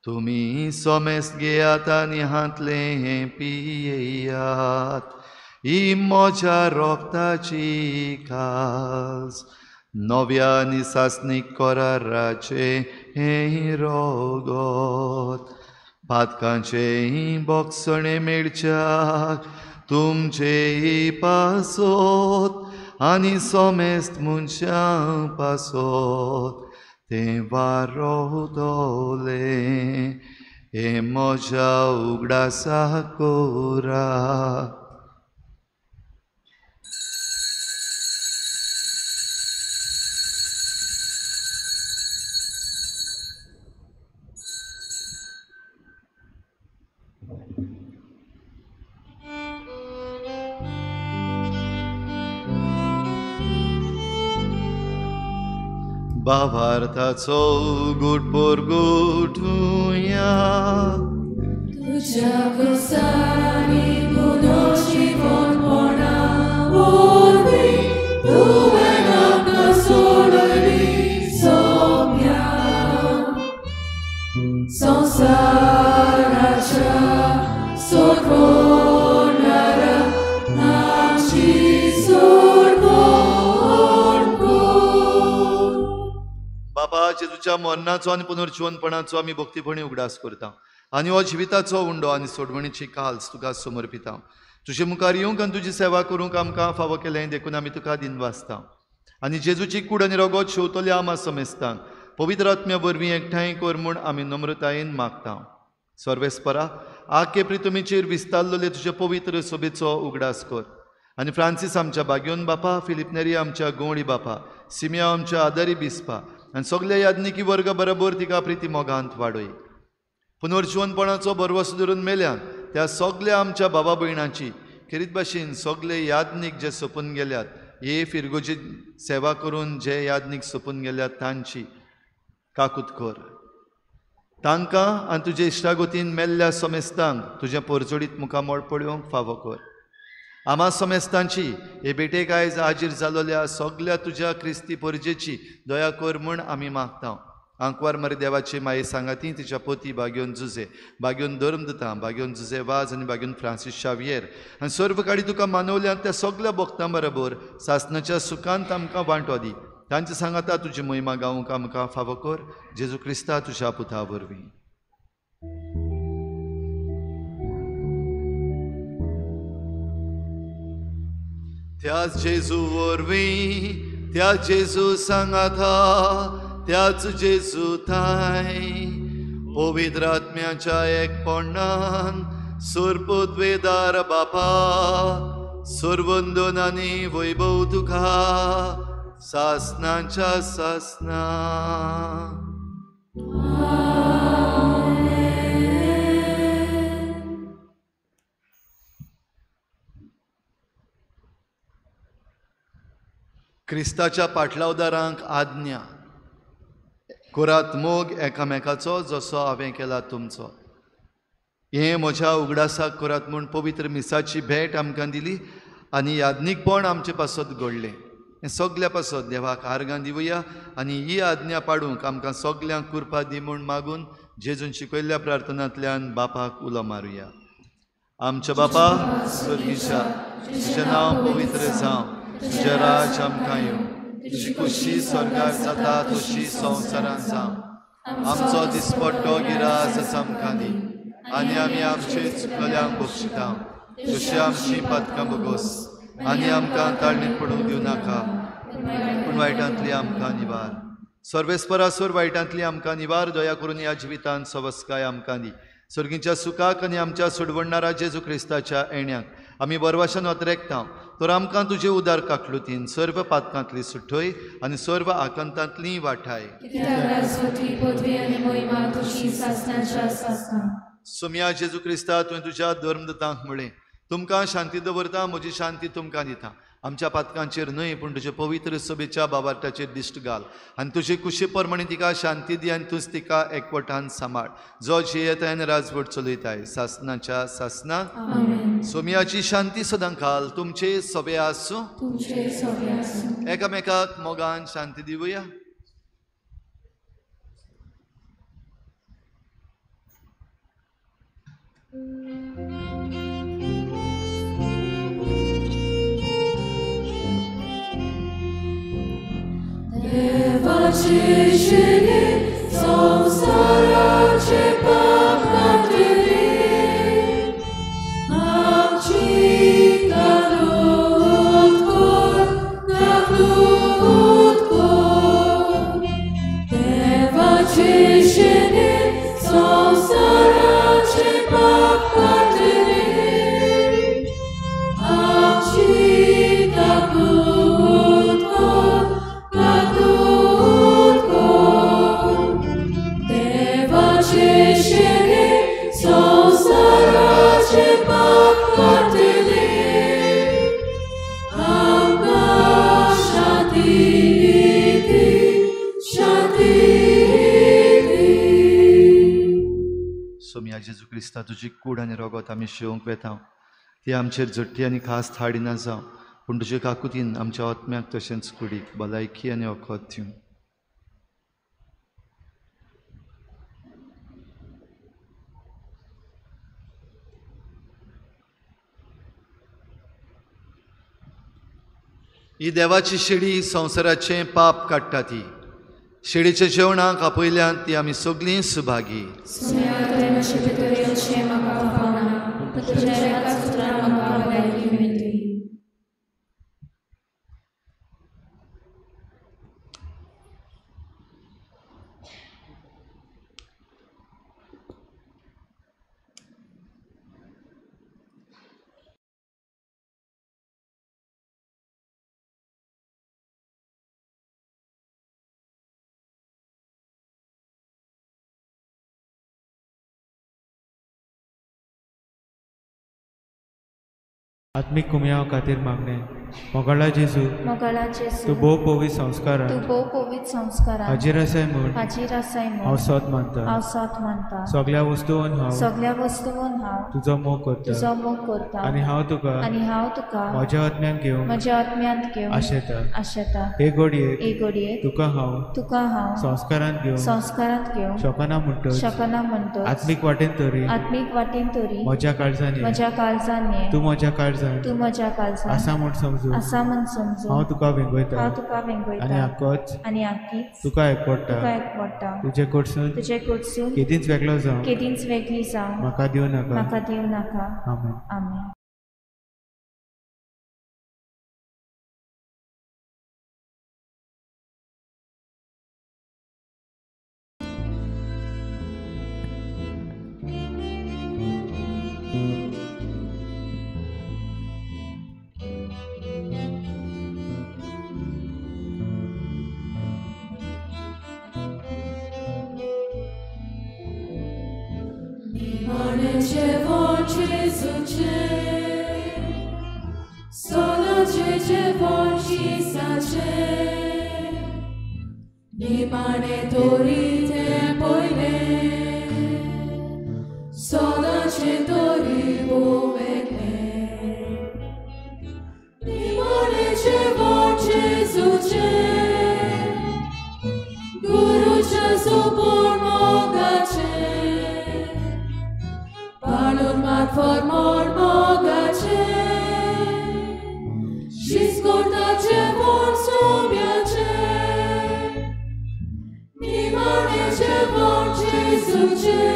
तुमी सोमेस्त घेयात आनी हांतलें पियेयात, ही म्हज्या रोगताची काल्स, नव्या आनी सासणीक कराराचें हें रगत. पातकांचें बोगसणें मेळच्याक तुमचे पासोत आनी सोमेस्त मनशां पासोत तें वारोवतलें हें म्हज्या उगडासा कोरा. भावार्थाचो गुट पोरगुटुया तुज्या क्रुसानी पुनर्जीवनपणा वरवीं तुवें आमकां सोडयली सोम्या संवसाराच्या सोडवणारा आमची सोडवण कर. बाबा जेजूच्या मरणाचो आनी पुनर्जीवनपणाचो आमी भक्तीपणी उगडास करता आनी हो जिविताचो उंडो आनी सोडवणीची काल्स तुका समर्पिता. तुजे मुखार येवंक आनी तुजी सेवा करूंक आमकां फावो केलें देखून आमी तुका दिनवासता आनी जेजूची कूड आनी रगत शेवतल्या आमा समेस्तांक पवित्र आत्म्या वरवीं एकठांय कर म्हूण आमी नम्रतायेन मागता. सर्वेस्परा आखे प्रितमीचेर विस्तारलेले तुजे पवित्र सोबेचो उगडास कर आनी फ्रांसीस आमच्या बाग्योन बापा, फिलीप नेरी आमच्या गोंवळी बापा, सिमिया आमच्या आदारी बिस्पा आनी सगल्या याज्ञिकी वर्ग बरोबर तिका प्रिती मोगांत वाडय. पुनर्जीवनपणाचो भरवसो धरून मेल्यान त्या सगल्या आमच्या बाबा भयणांची खेरीत भाशेन सगले याज्ञीक जे सोंपून गेल्यात हे फिरगोजी सेवा करून जे याज्ञीक सोंपून गेल्यात तांची काकूत कर. तांकां आनी तुजे इश्टागोतीन मेल्ल्या समेस्तांक तुजें परजोडीत मुखामळ पळोवंक फावो कर. आमा समेस्तांची हे भेटेक आयज हाजीर जालोल्या सगल्या तुज्या क्रिस्ती परजेची दया कर म्हूण आमी मागता. आंकवार मरे देवाची माये सांगाती तिच्या पोती बाग्योन जुजे, बाग्योन धर्मदूतां, बाग्योन जुजे वाज आनी बाग्योन फ्रांसीस शावियर आनी सर्व काडी तुका मानवल्यान त्या सगल्या भक्तां बरोबर सासनाच्या सुखांत आमकां वांटो दी. तांचे सांगाता तुजी महिमा गावंक आमकां फावो कर. जेजू क्रिस्ता तुज्या पुता वरवीं. त्याच जेजू वरवीं, त्या जेजू सांगाता, त्याच जेजू थांय पवित्र आत्म्याच्या एकपणान सुरपुद्वेदार बापा सुरवंदन आनी वैभव तुका सासनाच्या सासना. क्रिस्ताच्या पाटलावदारांक आज्ञा करात मोग एकामेकाचो जसो हांवें केला तुमचो. हें म्हज्या उगडासाक करात म्हूण पवित्र मिसाची भेट आमकां दिली आनी याज्ञीकपण आमचे पासत घडलें. हें सगल्या पासत देवाक आर्गां दिवया आनी ही आज्ञा पाडूंक आमकां सगल्यांक कृपा दी म्हूण मागून जेजून शिकयल्ल्या प्रार्थनांतल्यान बापाक उलो मारुया. आमच्या बापा स्वर्गीच्या, तुजें नांव पवित्र जावं, तुजें राज आमकां येवं, तुजी खुशी स्वर्गार जाता तशी संवसारांत जावं. आमचो दिसपट्टो गिरास आमकां दी आनी आमी आमचे चुकल्यांक बक्षिता तशी आमची पातकां बोगोस आनी आमकां ताळणीत पडूंक दिवं नाका, पूण वायटांतली आमकां निवार. सर्वेस्परासर वायटांतली आमकां निवार. दया करून ह्या जिवितांत सवस्काय आमकां दी. सर्गीच्या सुखाक आनी आमच्या सोडवणणारा जेजू क्रिस्ताच्या येण्याक आमी बरवाशान अत्रेकता तर आमकां तुजे उदार काकलुतीन सर्व पातकांतली सुठय आनी सर्व आकांतांतली वाठाय. सोम्या जेजू क्रिस्ता, तुवें तुज्या धर्मदूतांक म्हळें, तुमकां शांती दवरता, म्हजी शांती तुमकां दिता. आमच्या पातकांचेर न्हय पूण तुजे पवित्र सभेच्या बाबार्टाचेर दिश्ट घाल आनी तुजे कुशी प्रमाणे तिका शांती दी आनी तूंच तिका एकवटान सांबाळ, जो जियेताय आनी राजवट चलयताय सासनाच्या सासना. सोमियाची शांती सदां घाल तुमचे सभे आसूं. एकामेकाक मोगान शांती दिवया. देवाचे शिरे संवसाराचे पाप काडटे. क्रिस्ता तुजी कूड आनी रगत आमी शेवंक वेता ती आमचेर झट्टी आनी खास हाडिना जावं, पूण तुजे काकुतीन आमच्या आत्म्याक तशेंच कुडीक भलायकी आनी वखद दिवं. ही देवाची शिडी संवसाराचें पाप काडटा. ती शिडीच्या जेवणाक आपयल्यान ती आमी सगळीं सुभागी. आत्मीक कुमयाव खातीर मागणें. मोगाळा जेजू, तूं भोव पवित्र संस्कारान हाजीर आसाय म्हूण हांव सत मानता. सगळ्या वस्तून हांव तुजो मोग करता आनी हांव तुका म्हज्या आत्म्यान घेवन आशेता. हे घडयेक तुका हांव संस्कारांत घेवन शकना म्हणटच आत्मीक वाटेन तरी म्हज्या काळजान तूं म्हज्या काळजान आसा म्हूण समजू हांव तुका वेंगयता आनी आकीच तुका एकवटा. तुजे कडसून केदींच वेगळो जावं म्हाका दिवं नाका. आमेन. निमाणे तोरी ते पयले सदांचे तोरी भोव वेगळे. निमाणे जेवण जेजूचें गुरूच्या सोपूण मोगाचें पाळून मात फॉर्मोड मोगाचें शीस करता जेवण सोम्याचें. निमाणे जेवण जेजूचें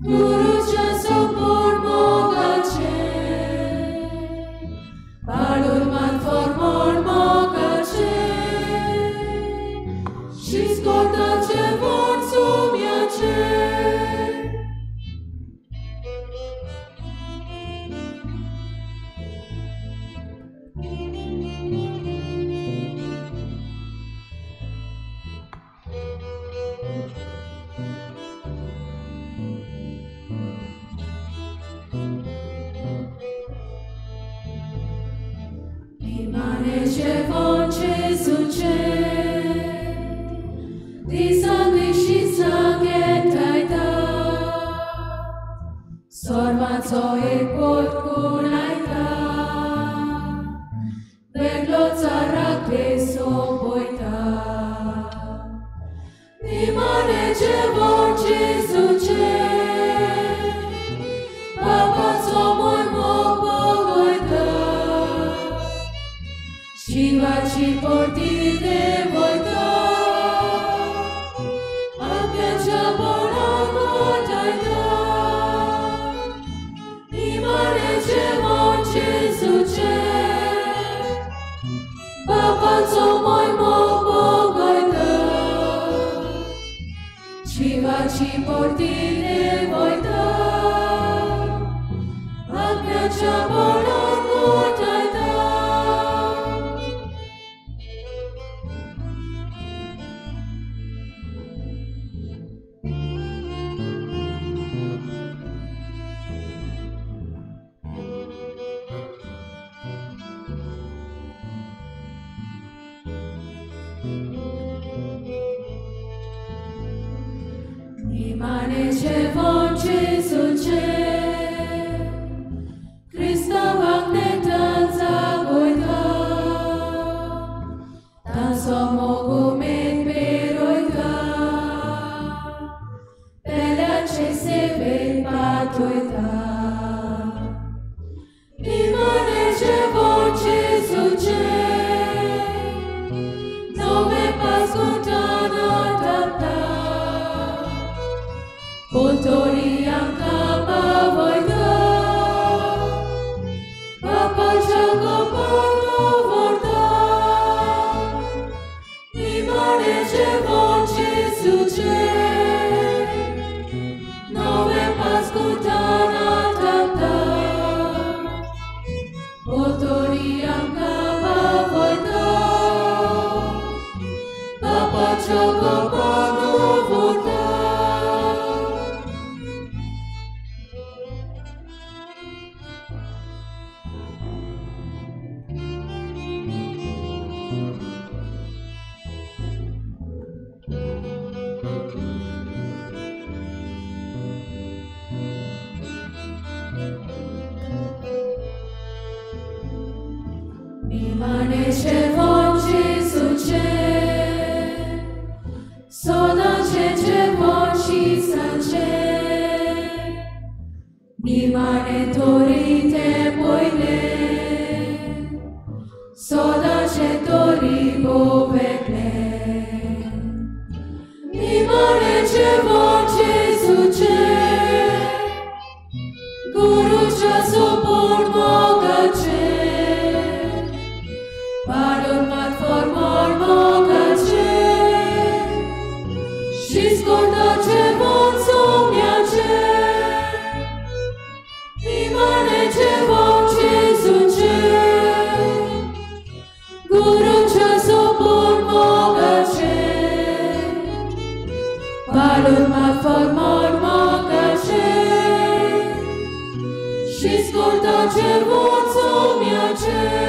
गुरूच्या सोपूण मोगाचें पाळून मात फॉर्मोड मोगाचें शीस करता जेवण सोम्याचें. जेवण जेजूचें दिसाक शिसाक एकठांयता सर्वांचो एकवट गुणायता वेगळो चाराक सोंपयता. निमाणे जेवण जेजूचें बाबाचो मोग बगयता शिवाची पोटी देवयता आत्म्याच्या बळान वाटायता. निमाणे जेवण मोगाचे सेवेन पाठयता. निमाणें जेवण जेजूचें नवें पास्कुटान थापता, पोतोरी आमकां पावयता, बापाच्या गोपान दवरता. निमाणें जेवण जेजूचें नवें पास्कुटान थापता, पोतोरी आमकां पावयता, बापाच्या गोपान दवरता. निमाणें जेवण जेजूचें सदांचें जेवण शिसाचें, निमाणें तोरी तें पयलें, सदांचें तोरी भोव वेगळें. निमाणें जेवण जेजूचें गुरूच्या सोपूण मोगाचें, पाडून मात फॉर्मोर मोगाचें, शीस करता जेवण सोम्याचें. निमाणें जेवण जेजूचें गुरूच्या सोपूण मोगाचें, पाडून मात फॉर्मोर मोगाचें, शीस करता जेवण सोम्याचें.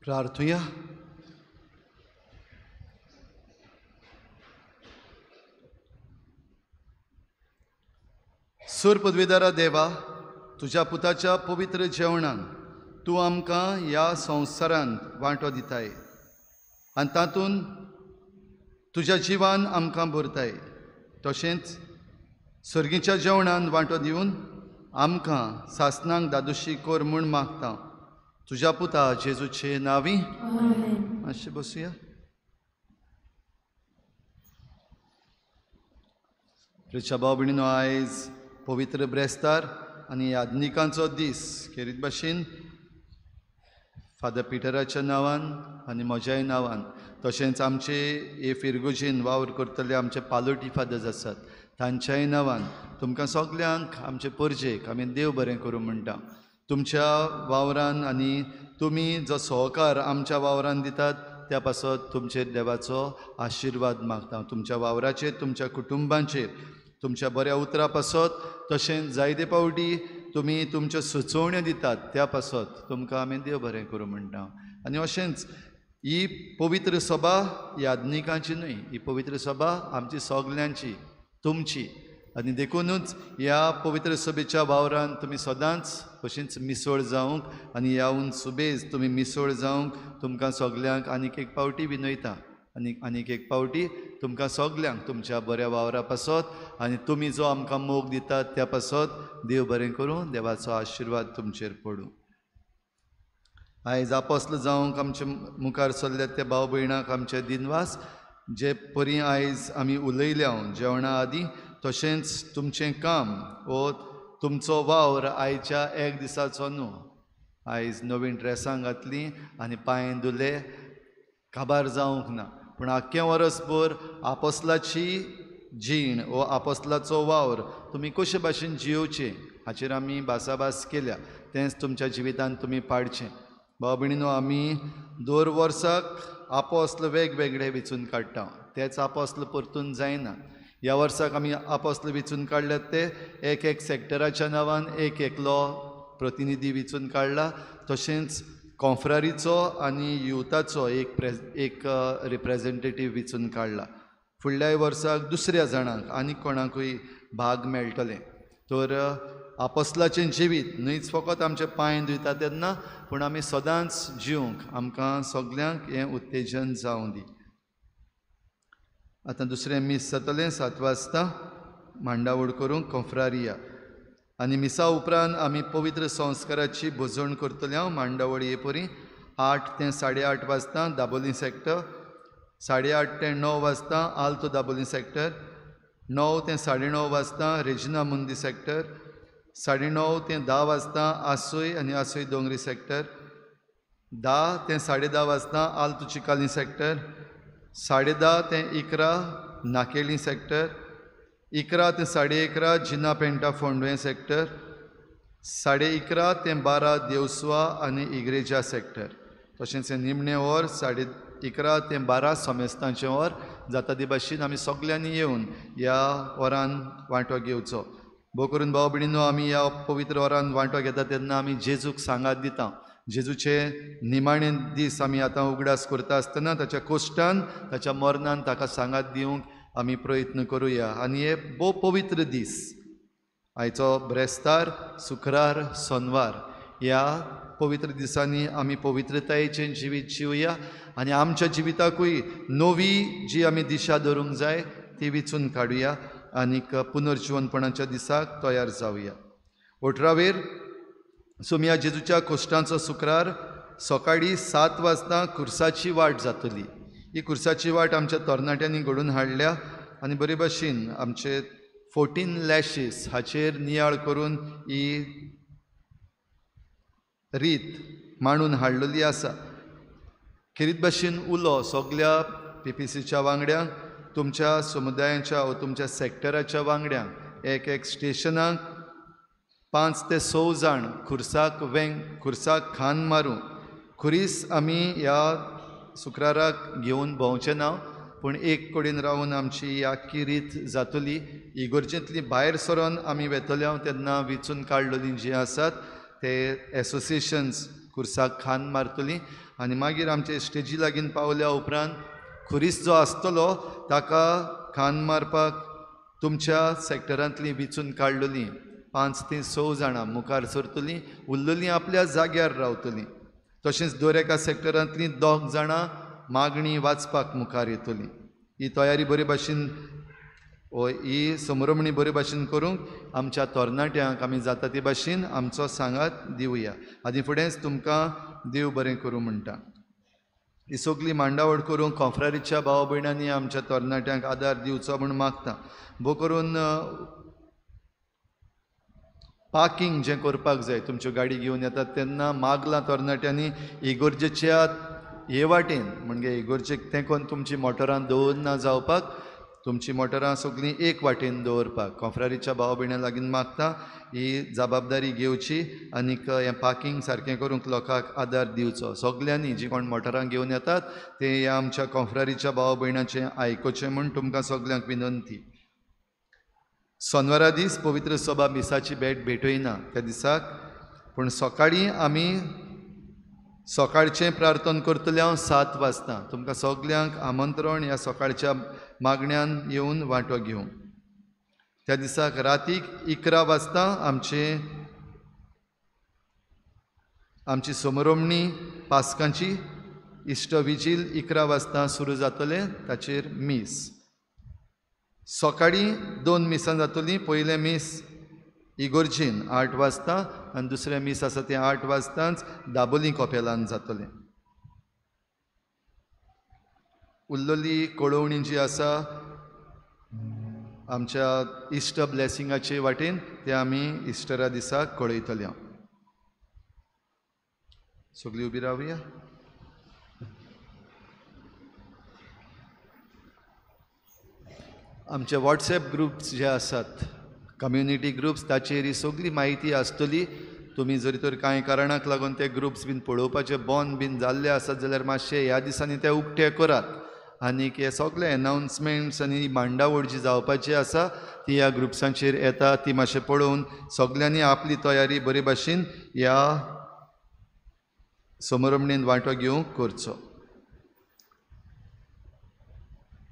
प्रार्थुया. सूर पदवीदारा देवा, तुज्या पुताच्या पवित्र जेवणान तूं आमकां ह्या संवसारांत वांटो दिताय आनी तातूंत तुज्या जिवान आमकां भरताय. तशेंच सर्गीच्या जेवणान वांटो दिवन आमकां सासनांक दादोशी कर म्हूण मागता तुज्या पुता जेजूचे नांवी. मातशें बसुया. प्रिच्या भाव भयणीनो, आयज पवित्र ब्रेस्तार आनी याज्ञिकांचो दीस. खेरीत भाशेन फादर पिटराच्या नांवान आनी म्हज्याय नांवान, तशेंच आमचे हे फिरगुजीन वावर करतले आमचे पालोटी फादर्स आसात तांच्याय नांवान तुमकां सगल्यांक आमचे परजेक आमी देव बरें करूं म्हणटा. तुमच्या वावरान आनी तुमी जो सहकार आमच्या वावरान दितात त्या पासत तुमचेर देवाचो आशिर्वाद मागता. तुमच्या वावराचेर, तुमच्या कुटुंबांचेर, तुमच्या बऱ्या उतरां पासत, तशेंच जायते पावटी तुमी तुमच्यो सुचोवण्यो दितात त्या पासत तुमकां आमी देव बरें करूं म्हणटा. आनी अशेंच ही पवित्र सभा याज्ञिकांची न्हय, ही पवित्र सभा आमची सगल्यांची, तुमची. आनी देखुनूच ह्या पवित्र सभेच्या वावरान तुमी सदांच अशींच मिसळ जावंक आनी ह्या सुबेज तुमी मिसळ जावंक तुमकां सगल्यांक आनीक एक पावटी विनयता. आनी आनीक एक पावटी तुमकां सगल्यांक तुमच्या बऱ्या वावरा पासत आनी तुमी जो आमकां मोग दितात त्या पासत देव बरें करूं, देवाचो आशिर्वाद तुमचेर पडूं. आयज आपोस्ल जावंक आमचे मुखार सरल्यात त्या भाव भयणाक आमचे दिनवास. जे परी आयज आमी उलयल्या जेवणा आदीं, तशेंच तुमचें काम वो तुमचो वावर आयच्या एक दिसाचो न्हू. आयज नवीन ड्रेसां घातलीं आनी पांय धुले, काबार जावंक ना, पूण आख्खें वर्सभर आपोस्लाची जीण वो आपोस्लाचो वावर तुमी कशे भाशेन जियोवचें हाचेर आमी भासाभास केल्या, तेंच तुमच्या जिवितांत तुमी पाडचें. भाव भयणीनो, आमी दर वर्साक आपोस्ल वेगवेगळे वेंचून काडटा, तेच आपोस्ल परतून जायना. ह्या वर्साक आमी आपोस्ल वेंचून काडल्यात ते एक एक सॅक्टराच्या नांवान एक एकलो प्रतिनिधी वेंचून काडला. तशेंच कॉन्फ्रारीचो आनी युथाचो एक रिप्रेजेंटेटीव वेंचून काडला. फुडल्याय वर्साक दुसऱ्या जाणांक आनी कोणाकूय भाग मेळटलें. तर आपोस्लाचें जिवीत न्हयच फकत आमचे पांय धुयता तेन्ना, पूण आमी सदांच जिवंक आमकां सगल्यांक हें उत्तेजन जावं दी. आतां दुसरें मीस जातलें 7 वाजता मांडावळ करूंक कोंफ्रारिया, आनी मिसा उपरांत आमी पवित्र संस्काराची भोजण करतले. हांव मांडावळ हे परी 8 ते 8:30 वाजता दाबोली सेक्टर, 8:30 ते 9 वाजता आल्तो दाबोली सेक्टर, 9 ते 9:30 वाजता रेजिना मुंदी सेक्टर, 9:30 ते 10 वाजता आसोय आनी आसोय दोंगरी सेक्टर, 10 ते 10:30 वाजता आल्तो चिकाली सेक्टर, 10:30 ते 11 नाकेली सेक्टर, 11 ते 11:30 जिना पेंटा फोंडवें सेक्टर, 11:30 ते 12 देवस्वा आनी इग्रेजा सेक्टर. तशेंच निमणें वर 11:30 ते 12 समेस्तांचें वर जाता ती भाशेन आमी सगल्यांनी येवन ह्या वरान वांटो घेवचो. भोव करून भाव भयणीनो, आमी ह्या पवित्र वरान वांटो घेता तेन्ना आमी जेजूक सांगात दिता. जेजूचे निमाणे दीस आमी आतां उगडास करता आसतना ताच्या कोश्टान, ताच्या मरणान ताका सांगात दिवंक आमी प्रयत्न करुया. आनी हे भोव पवित्र दीस, आयचो ब्रेस्तार, शुक्रार, सोनवार, ह्या पवित्र दिसांनी आमी पवित्रतायेचें जिवीत जिवया आनी आमच्या जिविताकूय नवी जी आमी दिशा धरूंक जाय ती वेंचून काडुया आनीक पुनर्जिवनपणाच्या दिसाक तयार जावया. 18वेर सोमया जेजूच्या कोश्टांचो शुक्रार सकाळीं 7 वाजता खुर्साची वाट जातली. ही खुर्साची वाट आमच्या तरणाट्यांनी घडोवन हाडल्या आनी बरे भाशेन आमचे 14 लॅशीस हाचेर नियाळ करून ही रीत मांडून हाडलेली आसा. खेरीत भाशेन उलो सगल्या PPCच्या वांगड्यांक, तुमच्या समुदायांच्या वा तुमच्या सेक्टराच्या वांगड्यांक एक एक स्टेशनाक 5 ते 6 जाण खुर्साक वेंग, खुर्साक खान मारूं. खुरीस आमी ह्या शुक्राराक घेवन भोंवचें ना, पूण एक कडेन रावन आमची ही आख्खी रीत जातली. इगर्जेंतली भायर सरोन आमी वेतले तेन्ना वेंचून काडलेलीं जीं आसात ते एसोसिएशन्स खुर्साक खान मारतलीं आनी मागीर आमचे स्टेजी लागीं पावल्या उपरांत खुरीस जो आसतलो ताका खान मारपाक तुमच्या सेक्टरांतलीं वेंचून काडलेलीं 5 ते 6 जाणां मुखार सरतलीं, उरलेलीं आपल्या जाग्यार रावतलीं. तशेंच दर एका सेक्टरांतलीं 2 जाणां मागणी वाचपाक मुखार येतलीं. ही तयारी बरे भाशेन ही समरमणी बरे भाशेन करूंक आमच्या तरणाट्यांक आमी जाता ते भाशेन आमचो सांगात दिवया. आनी फुडेंच तुमकां देव बरें करूं म्हणटा. ही सगळी मांडावळ करूंक कॉफ्रारीच्या भाव भयणांनी आमच्या तरणाट्यांक आदार दिवचो म्हूण मागता. भोव करून पार्किंग जें करपाक जाय, तुमच्यो गाडी घेवन येतात तेन्ना मागलां तरणाट्यांनी इगोर्जेच्या हे वाटेन, म्हणजे इगोर्जेक तेंकोन तुमची मोटरां दवरना जावपाक, तुमची मोटरां सगळीं एक वाटेन दवरपाक कॉफ्रारीच्या भाव भयणां लागीं मागता. ही जबाबदारी घेवची आनीक हें पार्किंग सारकें करूंक लोकांक आदार दिवचो. सगल्यांनी जी कोण मोटरां घेवन येतात ते ह्या आमच्या कॉफ्रारीच्या भाव भयणाचें आयकुचें म्हूण तुमकां सगल्यांक विनंती. सोनवारा दीस पवित्र सभा मिसाची भेट भेटयना त्या दिसाक, पूण सकाळीं आमी सकाळचें प्रार्थना करतले हांव 7 वाजता. तुमकां सगल्यांक आमंत्रण ह्या सकाळच्या मागण्यान येवन वांटो घेवंक. त्या दिसाक रातीक 11 वाजता आमची समरोमणी पास्कांची इश्ट विजील 11 वाजता सुरू जातलें, ताचेर मीस. सकाळीं 2 मिसां जातलीं. पयलें मीस इगोर्जेन 8 वाजता आनी दुसरें मीस आसा तें 8 वाजताच दाबोली कपेलान जातलें. उरलेली कळोवणी जी आसा आमच्या इश्ट ब्लेसिंगाचे वाटेन ते आमी इस्टरा दिसाक कळयतले. सगळीं उबी रावया. आमचे वॉट्सएप ग्रुप्स जे आसात, कम्युनिटी ग्रुप्स, ताचेर ही सगळी म्हायती आसतली. तुमी जरी तर कांय कारणाक लागून ते ग्रुप्स बीन पळोवपाचे बंद बीन जाल्ले आसत जाल्यार मातशे ह्या दिसांनी ते उक्ते करात आनीक हे सगळे एनावन्समेंट्स आनी मांडावळ जी जावपाची आसा ती ह्या ग्रुप्सांचेर येता, ती मातशें पळोवन सगल्यांनी आपली तयारी बरे भाशेन ह्या समरमणेन वांटो घेवंक करचो.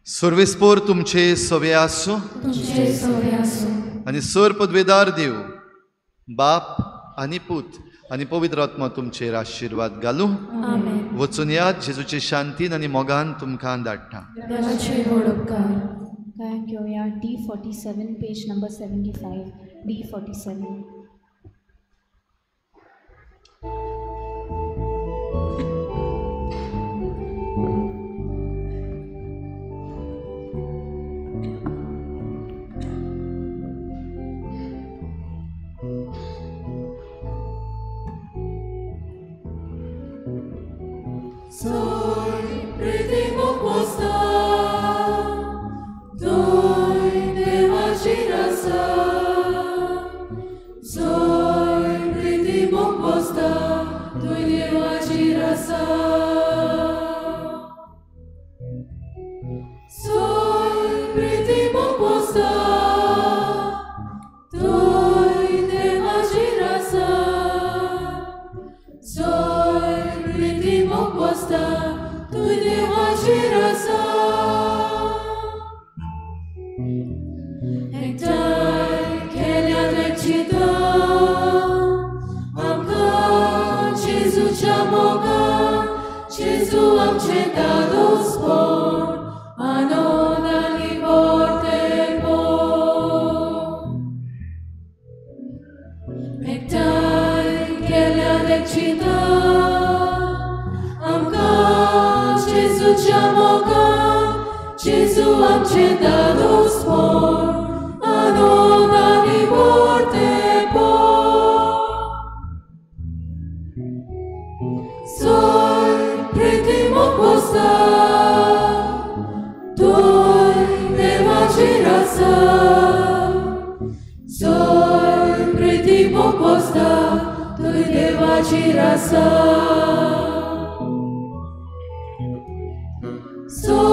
सर्वेस्पोर तुमचे सवे आसूं आनी सर पदवेदार देव बाप आनी पूत आनी पवित्र आत्मा तुमचेर आशिर्वाद घालूं. वचून यात जेजूचे शांतीन आनी मोगान तुमकां धाडटा. गायन घेवया D47 page number 75 D47. Sol